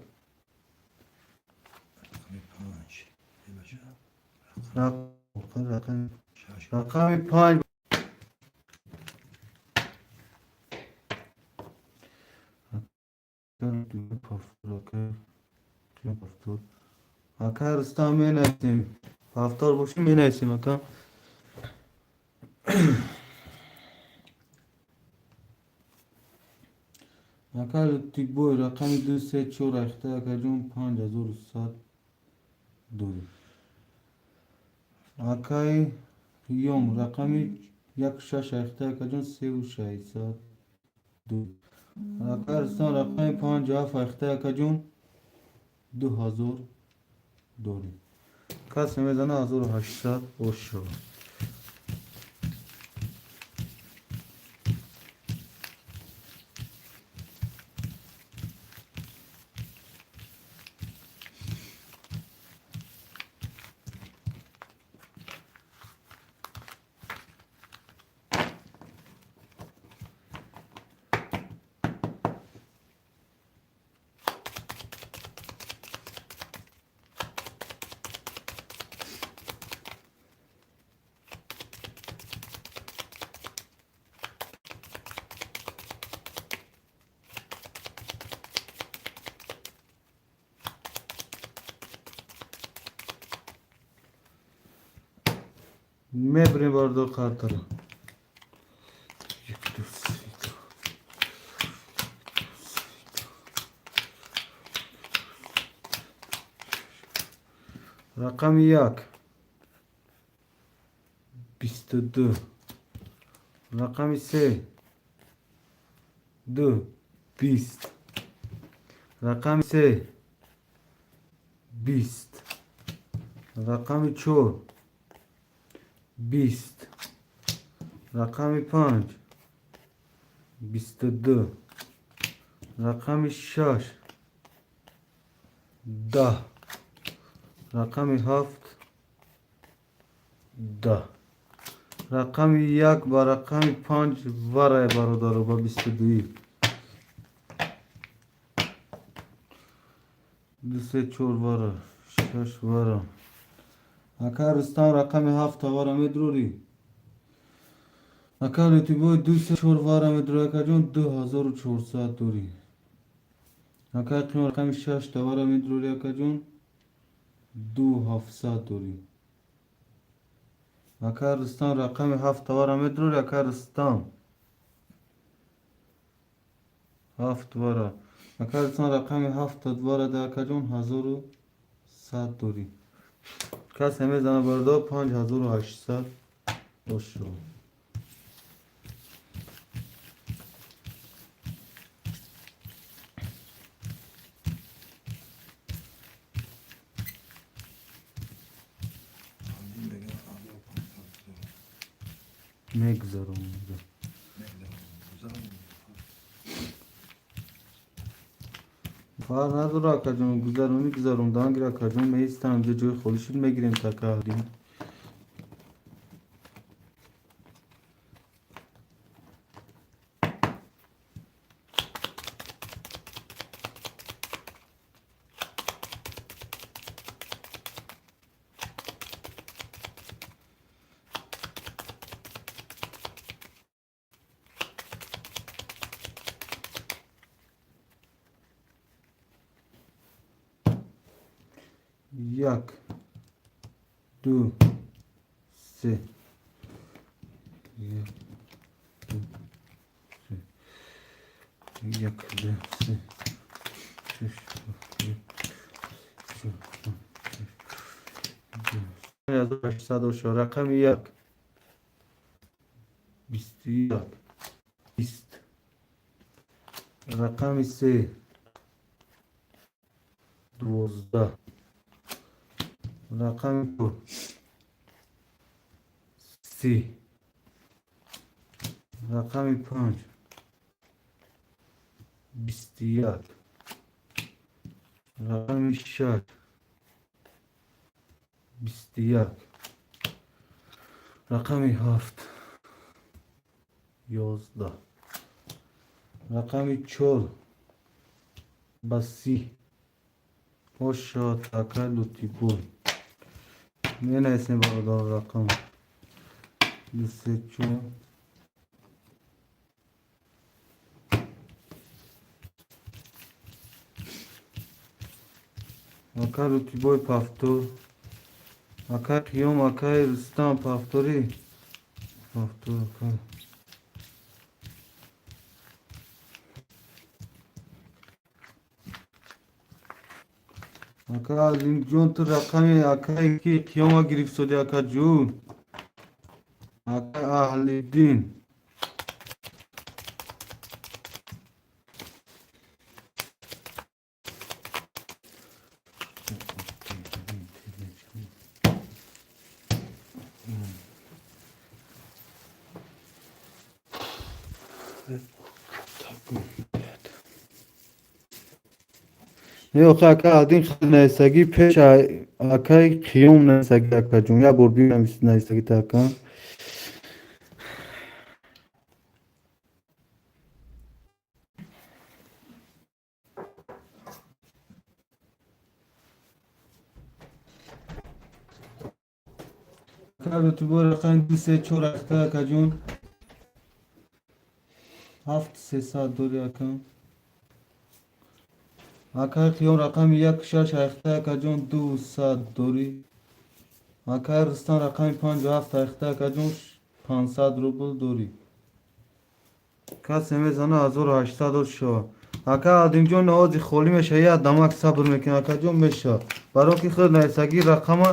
Рақами панҷ. Рақами панҷ. Ака Рустам, менависем. Повтор боши, менависем, ака. Ака Лутибой, рақами ду, се, чор айхта, акаҷон, 5100 дорӣ. Акаи Қиём, рақами як, шаш айхта, акаҷон, 3600 дорӣ. Акаи Рустам, рақами панҷу ҳафт айхта, акаҷон, 2000 дорӣ. Касе мезана, 1800 ошо. Мебирем, бардор, қартара. Як, ду, се. Рақами як, 22. Рақами се, ду, 20. Рақами се, 20. Рақами чор, 20. Рақами панҷ, 22. Рақами шаш, 10. Рақами ҳафт, 10. Рақами як ба рақами панҷ варай, бародаро, ба 22-ӣ. Ду, се, чор вара, шаш вара. Ака Рустам, рақами ҳафта вара медурорӣ. Ака Лютибой, ду, се, чор вара медурорӣ, акаҷон, 2400 дорӣ. Ака Қиём, рақами шашта вара медурорӣ, акаҷон, 2700 дорӣ. Ака Рустам, рақами ҳафта вара медурорӣ. Ака Рустам, ҳафт вара. Ака Рустам, рақами ҳафта вара да, акаҷон, 1100 дорӣ. Касе мезана, бародор, 5800 бошо. Ҳамин мегӯям, 5500 гузарон. Мегузаром. Мегузарон, гузарон. Фарқ надора, акаҷон, гузаронӣ, гузарондан гир, акаҷон. Меистам инҷо, ҷои холӣ шуд, мегирем такаҳдим. Як, ду, се. Як, ду, се. Як, ду, се, шаш, ҳафт, чор, панҷ, шаш, 1800 ошо. Рақами як, 21, 20. Рақами се, 12. Рақами чор, 30. Рақами панҷ, 21. Рақами шаш, 21. Рақами ҳафт, 11. Рақами чор ба 30 ошо. Така Лутибой, менависем, бародар, рақам ду, се, чор. Ака Лутибой, повтор. Ака Қиём, акаи Рустам, повтори. Повтор, ака. Ака Азимҷон, ту рақами акае ки Қиёма гирифтодӣ, акаҷун. Ака Аҳлиддин. Не, охи, ака Аҳлиддин нависагӣ пеш акаи Қиём нависагӣ, акаҷун. Як бор биё нависагита, ака. Ака Лутфибой, рақами ду, се, чор ахта, акаҷун. Ҳафт сесад дори, ака. Акаи Қиём, рақами як шаш ахта, акаҷон, 200 дорӣ. Акаи Рустам, рақами панҷу ҳафт ахта, акаҷон, 500 рубл дорӣ. Касе мезана, 1800 шава. Ака Адимҷон, навози холӣ меша, як дамак сабр мекунӣ, акаҷон, меша. Баро ки худ нависагӣ рақама,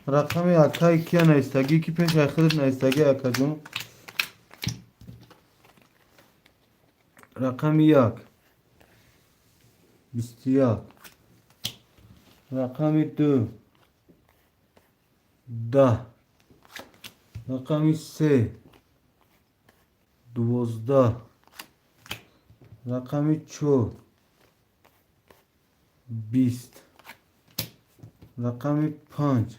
рақами акаи кия нависагӣ, ки пеш ай худат нависагӣ, акаҷон. Рақами як 21, рақами ду 10, рақами се 12, рақами чор 20, рақами панҷ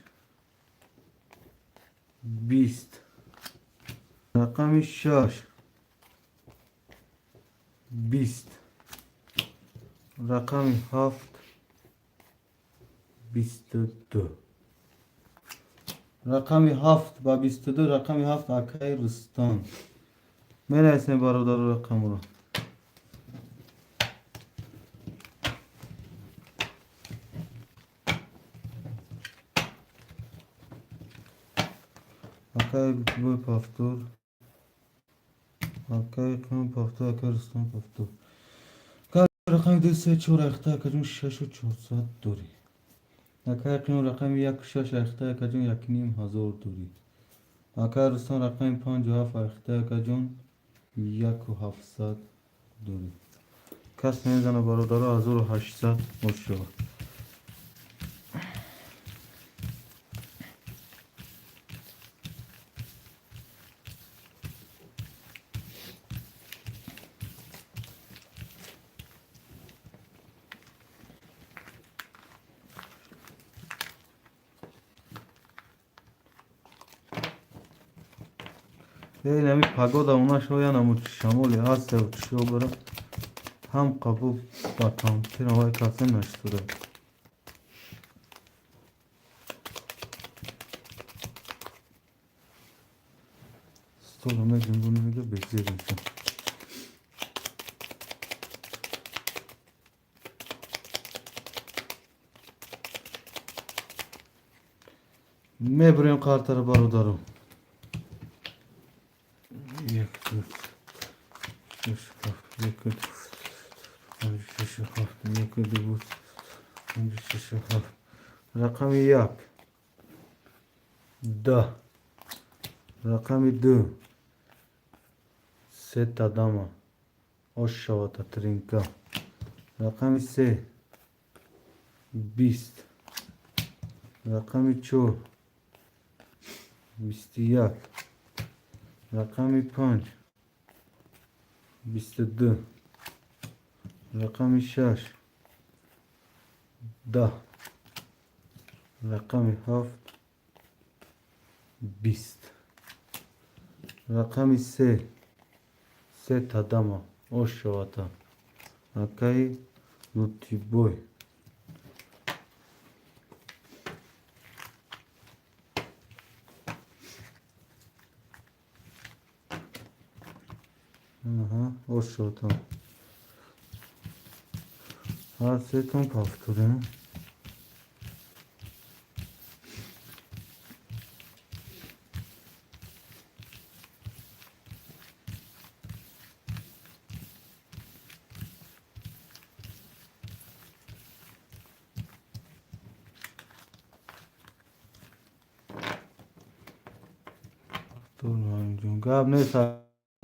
20, рақами шаш 20, рақами ҳафт 22. Рақами ҳафт ба 22, рақами ҳафт, акаи Рустам. Менависем, бародару, рақамро. Акаи Лутфибой повтор, акаи Қиём повтор, акаи Рустам повтор. Рақами ду, се, чор ахта, акаҷон, шашу чорсад дорӣ. Акаи Қиём, рақами як шаш ахта, акаҷон, 1500 дорӣ. Акаи Рустам, рақами панҷу ҳафт ахта, акаҷон, 1700 дорӣ. Кас мезана, бародаро, 1800 бошава. Инами погода у шоя намуд, шамоли ҳаст, чиё бара ҳам қабул ба компютерҳои касе нашуда. Столо меҷунбонамига, безер мешавад. Мебурем қартара, бародаро. Як, ду, шаш, ҳафт, як, ду, панҷ, шаш, ҳафт, як, ду, панҷ, шаш, ҳафт. Рақами як 10, рақами ду сета дама ош шавата тринка, рақами се 20, рақами чор 21, рақами панҷ 22, рақами шаш 10, рақами ҳафт 20, рақами се сета дама ош шавата, акаи Лутфибой. Аҳа, ош шавата. Ҳар сетон повторем. Повтор, Муаллимҷон. Гап нест,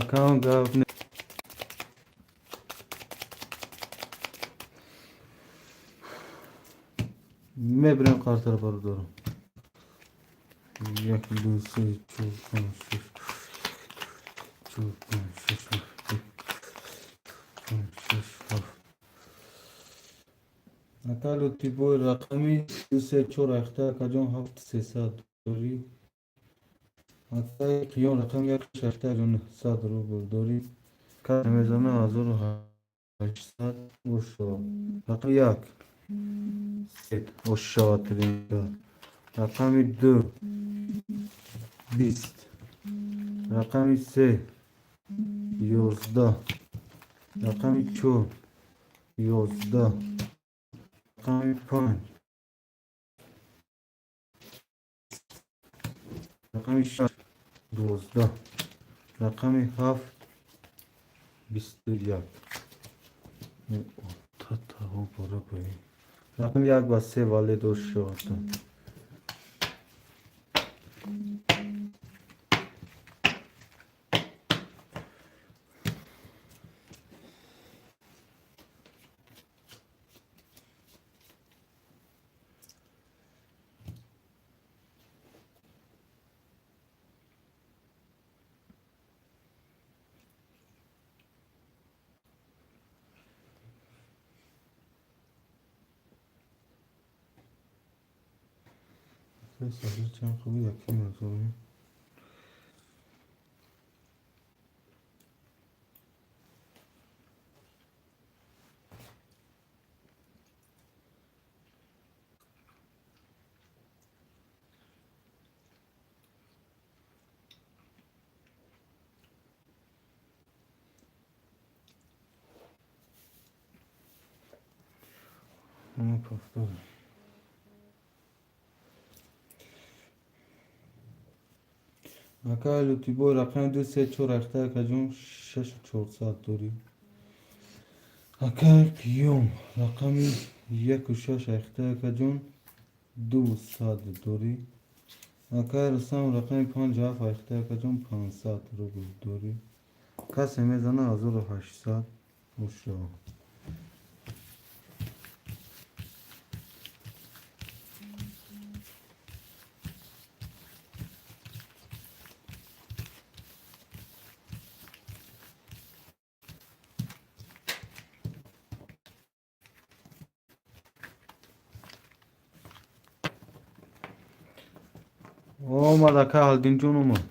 акам, гап нест. Мебирем қартара, бародарам. Як, ду, се, чор, панҷ, шаш, чор, панҷ, шаш, ҳафт, панҷ, шаш, ҳафт. Ака Лутибой, рақами ду, се, чор ахта, акаҷон, ҳафт сесад дорӣ. Акаи Қиём, рақами як, шашта, ҷон, 900 рубл дорӣ. Кас мезана 1800 бошад. Рақами як се ошавад. Рақами ду 20, рақами се 11, рақами чор 11, рақами панҷ, рақами шаш 12, рақами ҳафт 21. Рақами як ба се вале дошт шавад. Чанд хуби яким ҳазор. Повтор. Ака Лутибой, рақами ду, се, чор ахта, акаҷон, шашу чорсад дорӣ. Акаи Қиём, рақами яку шаш ахта, акаҷон, 200 дорӣ. Акаи Рустам, рақами панҷ ҳафт ахта, акаҷон, 500 рубл дорӣ. Касе мезана 1800 бошад. Омад, ака Ҳалдинҷон, омад.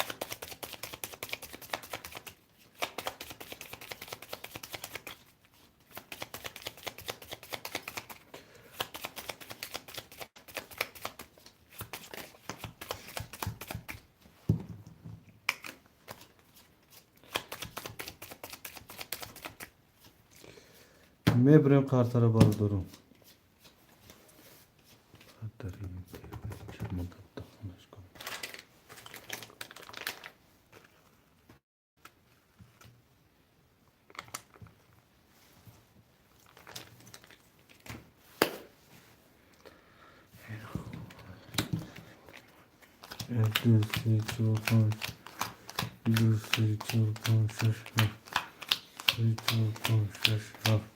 Мебирем қартара, бародарон. Ду, се, чор, панҷ, ду, се, чор, панҷ, шаш, ҳафт, се, чор, панҷ, шаш, ҳафт.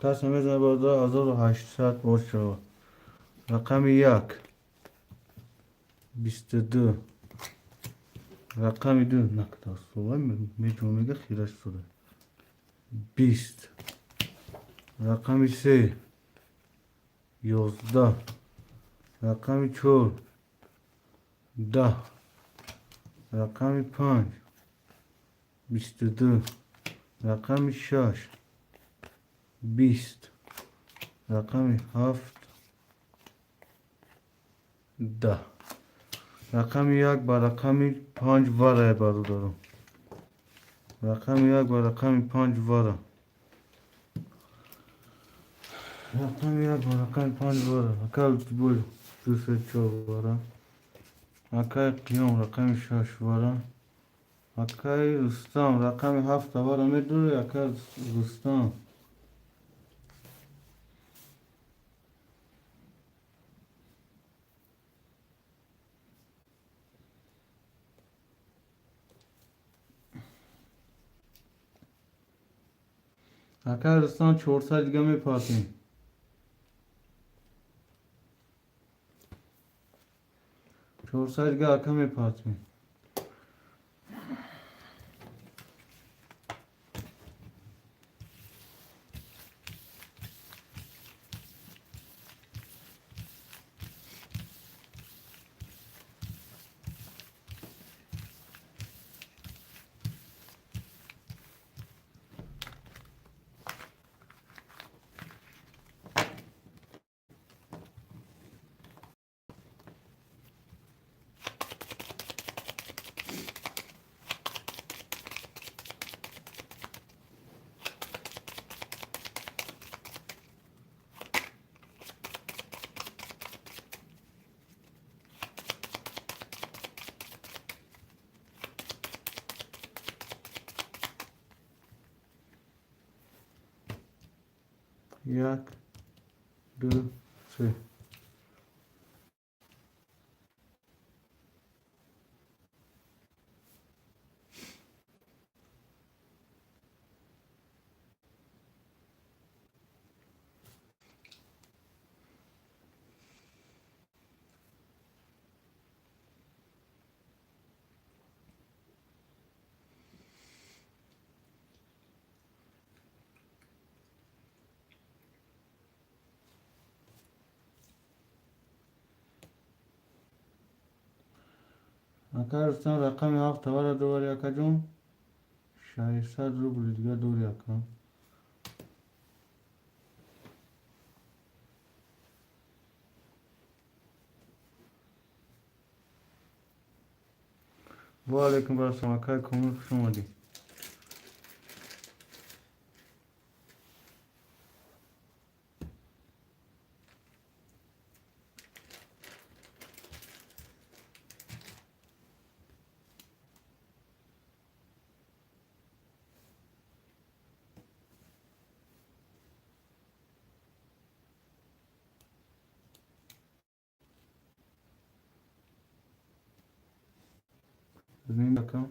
Кас намезана, бародар, 1800 бошад. Рақами як 22, рақами ду накта меҷумега хираш шуда 20, рақами се 11, рақами чор 10, рақами панҷ 22, рақами шаш 20, рақами ҳафт 10. Рақами як ба рақами панҷ варае, бародарон. Рақами як ба рақами панҷ вара, рақами як ба рақами панҷ вара. Ака бо ду, се, чор вара. Акаи Қиём, рақами шаш вара. Акаи Рустам, рақами ҳафта вара медорӣ, акаи Рустам? Акай Рустам, 400 дига мепартем. 400 дига, ака, мепартем. Як, ду, се. Ака Рустам, рақами ҳафт тавара довари, акаҷон, 600 рубли дига дори, ака. Ва алайкум ассалом, акай Комил, хуш омадӣ. Бибинем, ака.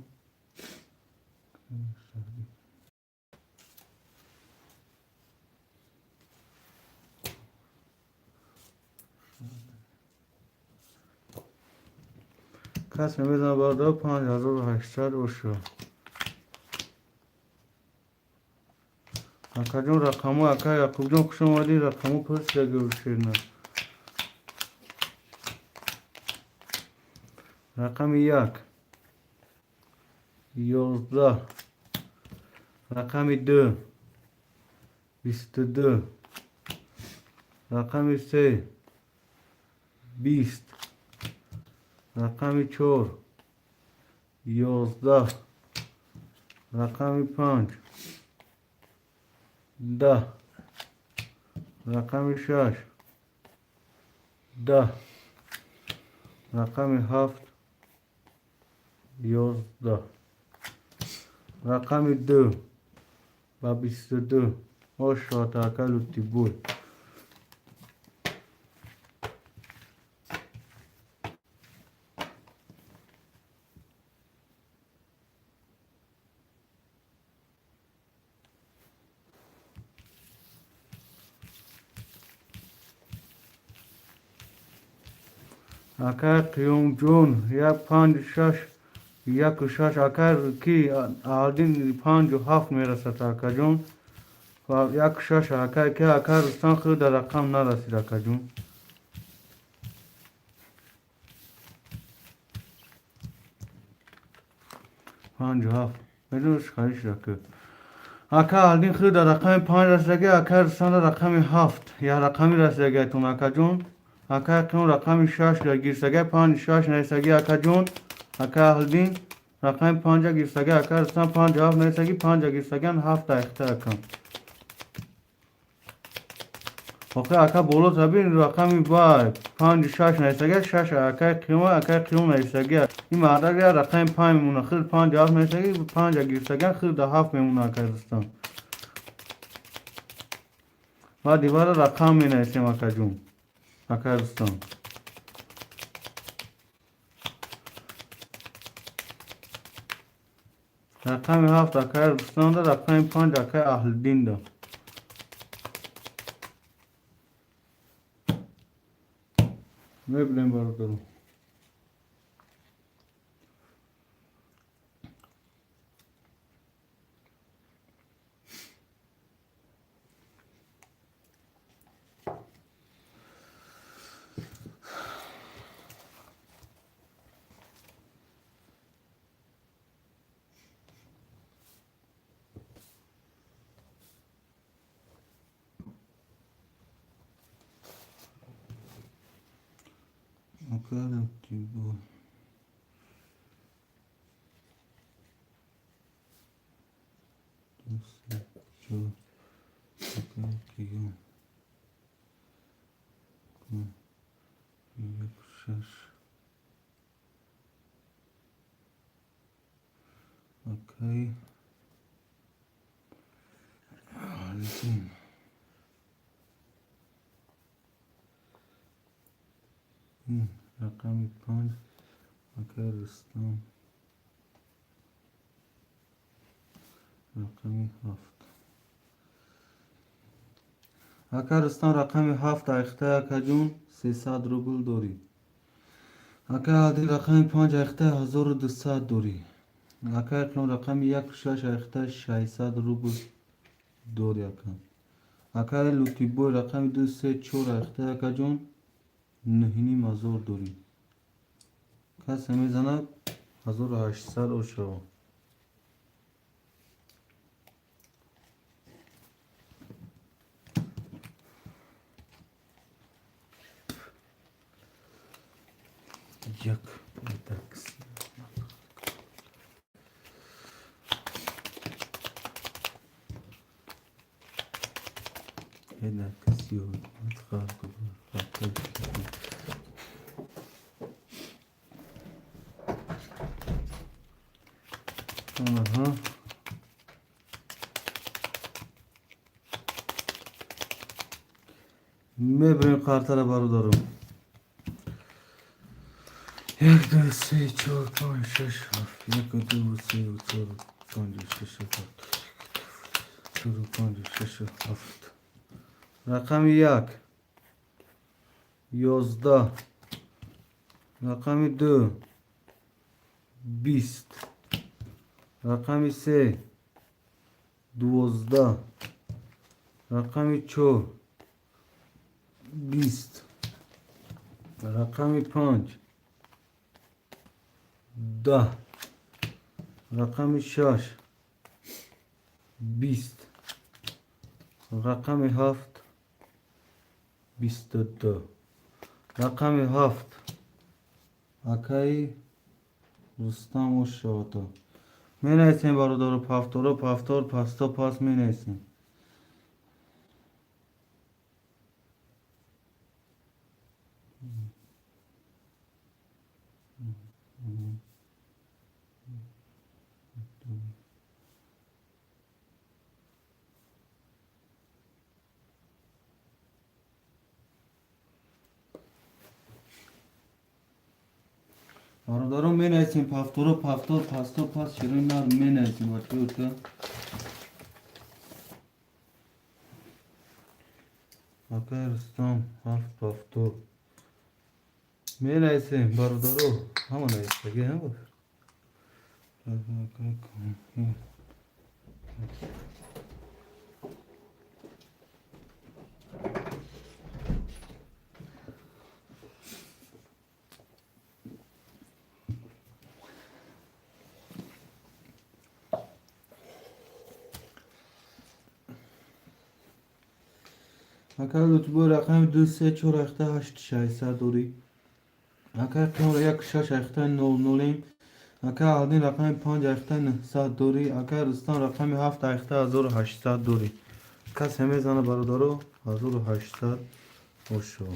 Кас мебезана, бародар, 5800 ошо. Акаҷон, рақамо, ака Яқубҷон, хуш омадӣ, рақамо пурсидаги ширна. Рақами як 11, рақами ду 22, рақами се 20, рақами чор 11, рақами панҷ 10, рақами шаш 10, рақами ҳафт 11, рақами ду ба 22. Ошоата, ака Лутибой. Ака Қиёмҷон, як панҷу шаш, яку шаш, ака ки Аҳлиддин панҷу ҳафт мерасад, акаҷон. Яку шаш, ака ки ака Рустам худ дар рақам нарасид, акаҷон. Панҷу ҳафт медониш хариш рака. Ака Аҳлиддин худ дар рақами панҷ расидаги, ака Рустам дар рақами ҳафт я рақами расидагиатон, акаҷон. Ака Қиём рақами шаш гирсага, панҷ шаш нарасаги, акаҷон. Ака Аҳлиддин рақами панҷа гирсага, ака Рустам панҷ ҳафт нарасаги, панҷа гирсаган, ҳафт айхта, ака. Охи, ака, боло табин рақами вай панҷу шаш нарасага, шаш акаи Қиёма, акаи Қиём нарасаги. Ин мардак я рақами панҷ мемона, худ панҷ ҳафт нарасаги, панҷа гирсаган, худ да ҳафт мемона, акаи Рустам. Баъд ивара рақам менависем, акаҷон. Акаи Рустам. Рақами ҳафт акаи Рустам да, рақами панҷ акаи Аҳлиддин да. Мебинем, бародаро. Акарам тибо. Ду, се, чор. Акай киём. Як, шаш. Акай. Алидин. Рақами 5, акай Рустам, рақами 7. Ака Рустам, рақами 7 айхта, акаҷон, 300 рубл дорӣ. Ака Алдин, рақами 5 айхта, 1200 дорӣ. Ака Иқлом, рақами яку шаш айхта, 600 рубл дорӣ, ака. Акаи Лутибой, рақами ду, се, чор айхта, акаҷон, 9500 дорӣ. Касе мезанад, 1800 ошава. Як такс. Аҳа. Мебирем қартара, бародаро. Як, ду, се, чор, панҷ, шаш, ҳафт. Як, ду, се, чор, панҷ, шаш, ҳафт. Чор, панҷ, шаш, ҳафт. Рақами 1, 11. Рақами 2, 20. Рақами 3, 12. Рақами 4, 20. Рақами 5, 10. Рақами 6, 20. Рақами 7, 22. Рақами 7, акаи Рустам ошавата. Менависем, бародаро, повторо, повтор, пасто, пас менависем. Бародарон, менависем повторо, повтор, пасто, пас, широи нар менависем, бачаёка. Акай Рустам, 7 повтор. Менависем, бародаро, ҳама нависаги, ҳа? Акай Лутбой, рақами ду, се, чор айхта, 8600 дорӣ. Акай Қиём, як, шаш айхта, нол нолем. Акай Алдин, рақами 5 айхта, 900 дорӣ. Акай Рустам, рақами 7 айхта, 1800 дорӣ. Касе мезана, бародаро, 1800 ошо.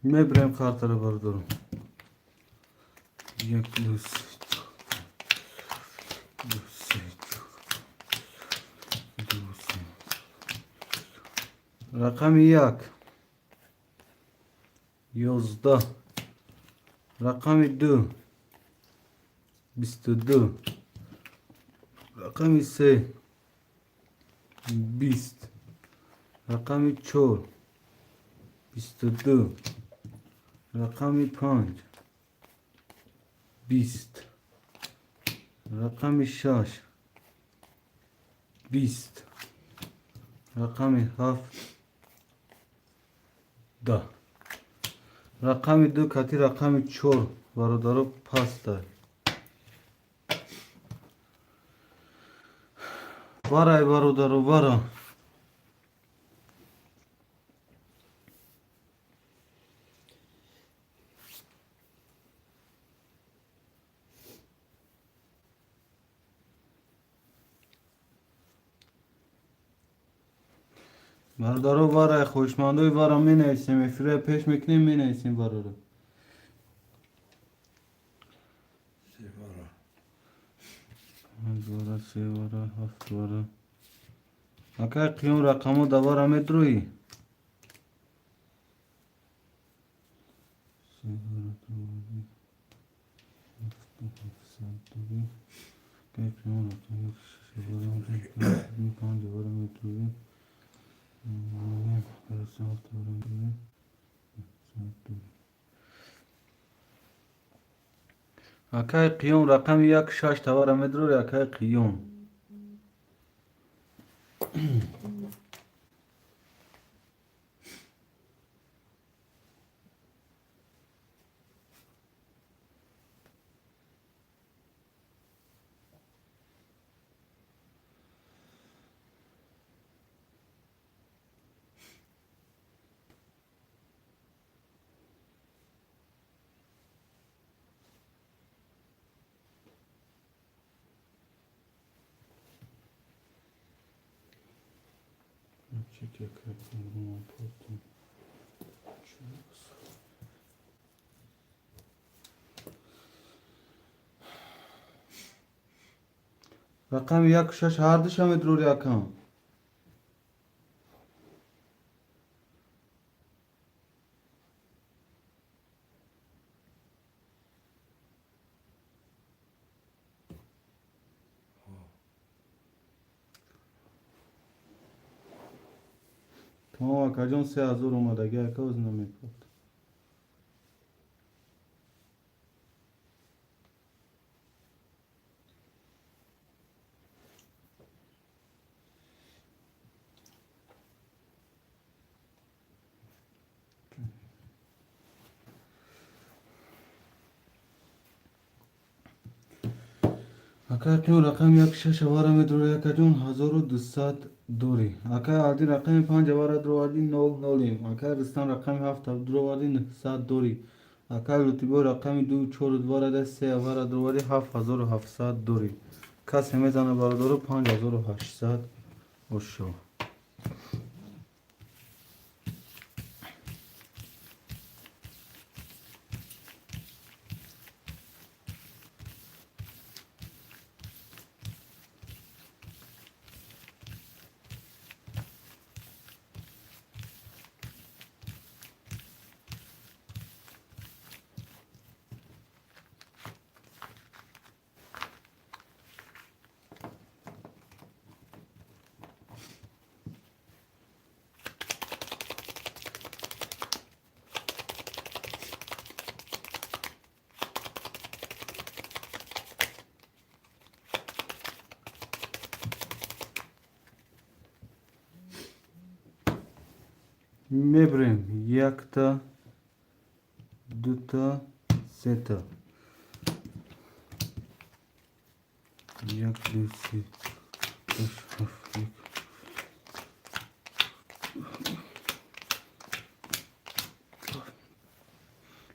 Мебирем картара, бародаро. Як, ду, се, чор, ду, се, чор, ду, се. Рақами як, 11, рақами ду, 22, рақами се, 20, рақами чор, 22, рақами панҷ, 20, рақами шаш, 20, рақами ҳафт, 10. Рақами ду кати рақами чор, бародаро, паста. Варай, бародаро, вара. Бародаро, варай, хоҳишмандои вара менависем, эфира пеш мекунем, менависем вараро. Се вара. Панҷ вара, се вара, ҳафт вара. Акай Қиём, рақамҳо да вара медроӣ? Се вара дровардӣ, 700 дорӣ. Акай Қиём, рақами шаш вара медроӣ, панҷ вара медроӣ. Ҳафт вара медроӣ, 700 дорӣ. Акай Қиём, рақами як, шаш тавара медрори, акай Қиём. Чек, акай Қиём, потом. Чус. Рақами як, шаш ҳардуша медрори, акам. Тамом, акаҷон, 3000 омадаги, ака, оз намепард. Акай Қиём, рақами як, шаш авара медрори, акаҷон, 1200 дорӣ. Акай Алдин, рақами панҷ авара дуровардӣ, нол нолем. Акай Рустам, рақами ҳафт дуровардӣ, 900 дорӣ. Акай Лутибой, рақами ду, чору дуварада, се авара дуровардӣ, 7700 дорӣ. Касе мезана, бародаро, 5800 ошо. Мебирем якта, дута, сета. Як, ду, се, шаш, ҳафт, як.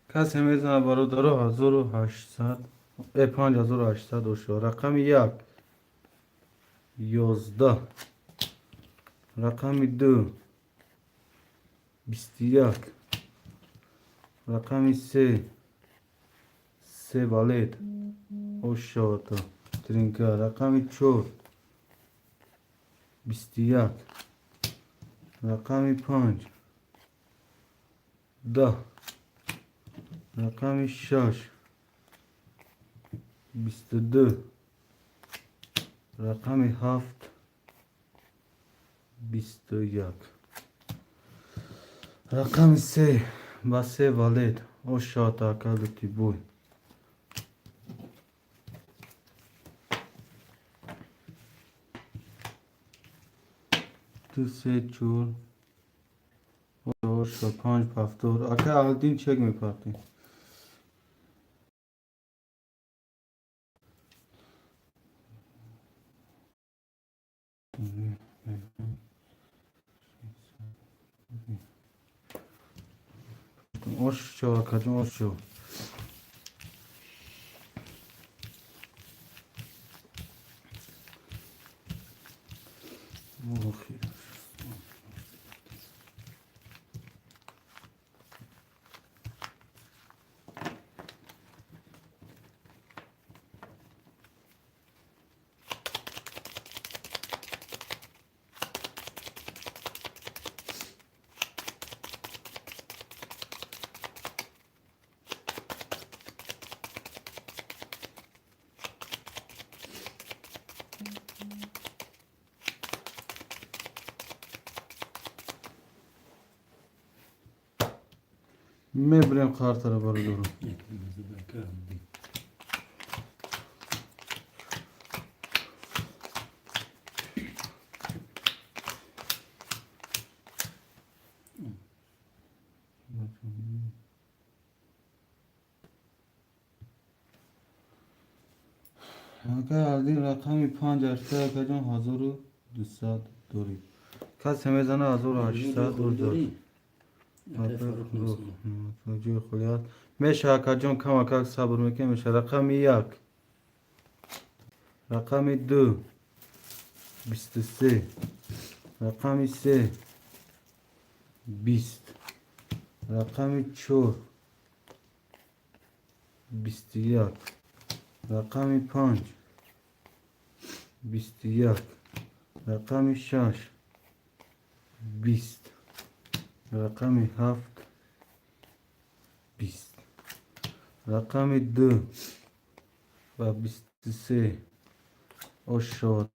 Касе мезана, бародаро, 1800, 5800 ошо. Рақами як, 11, рақами ду, 21, Рақами се, се валет. Ошавата тринка. Рақами чор, 21. Рақами панҷ, 10. Рақами шаш, 22. Рақами ҳафт, 21. Рақами се ба се валет. Ошавата, ака Лутибой. Ду, се, чор, оша, панҷ, повтор. Ака Алдин, чек мепартем. Ошо, акаҷон, ошо. Охи. Мебирем картара, бародаро. Як мезада, ака Алдин. Ака Алдин, рақами панҷ, ҳашта, акаҷон, 1200 дорӣ. Касе мезана, 1800 дорӣ. Акай Фаррух мезана. Ҷои холият меша, акаҷон, камакак сабр мекунем, меша. Рақами як, рақами ду, 23, рақами се, 20, рақами чор, 21, рақами панҷ, 21, рақами шаш, 20, рақами ҳафт, 20, рақами ду ва 23. Ошод.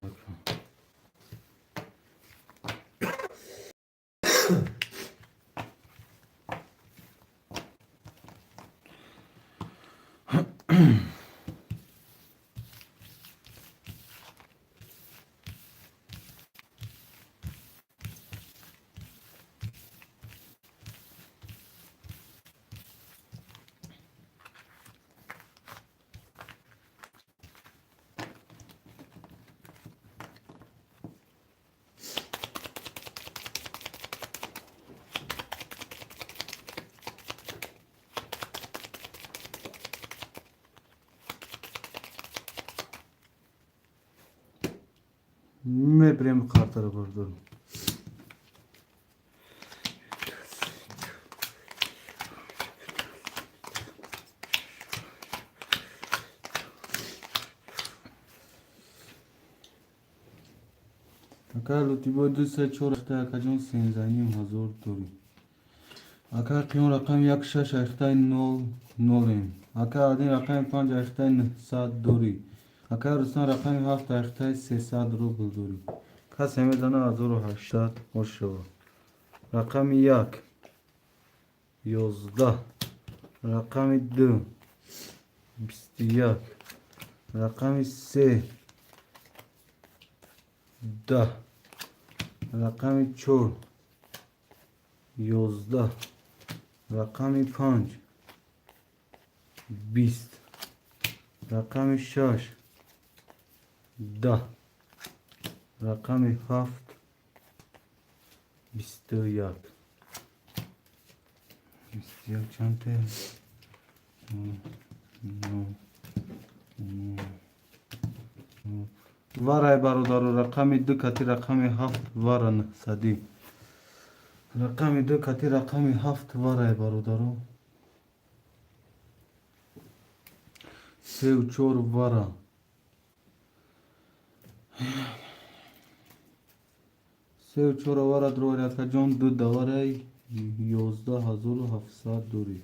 Мебирем картаро, бародаро. Ака Лутибой, ду, се, чор, ахта, акаҷон, 13 500 дорӣ. Ака Қиён, рақами як, шаш, ахтаи нол нолем. Ака Алдин, рақами панҷ, ахтаи 900 дорӣ. Ака Рустам, рақами ҳафт, ахтаи 300 рубл дорӣ. Касе мезана, 1800. Ошава. Рақами як, 11, рақами ду, 21, рақами се, 10, рақами чор, 11, рақами панҷ, 20, рақами шаш, 10, рақами ҳафт, 21. 21 чанд? Нол. Варай, бародаро, рақами ду кати рақами ҳафт вара 900-ӣ. Рақами ду кати рақами ҳафт варай, бародаро. 3-4 вара. 3-4 вара дурори, акаҷон, ду давараи 11 700 дорӣ.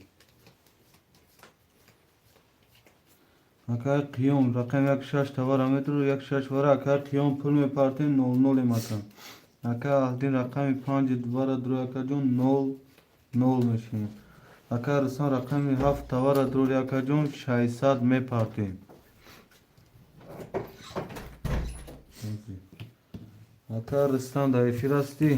Акай Қиём, рақами як шаш тавара медуру, як шаш вара, акай Қиём, пул мепартем, нол нолем, ака. Ака Аҳдин, рақами панҷ вара дури, акаҷон, нол нол мешинем. Ака Руслан, рақами ҳафт тавара дури, акаҷон, 600 мепартем. Ака Рустам, дар эфир ҳастӣ?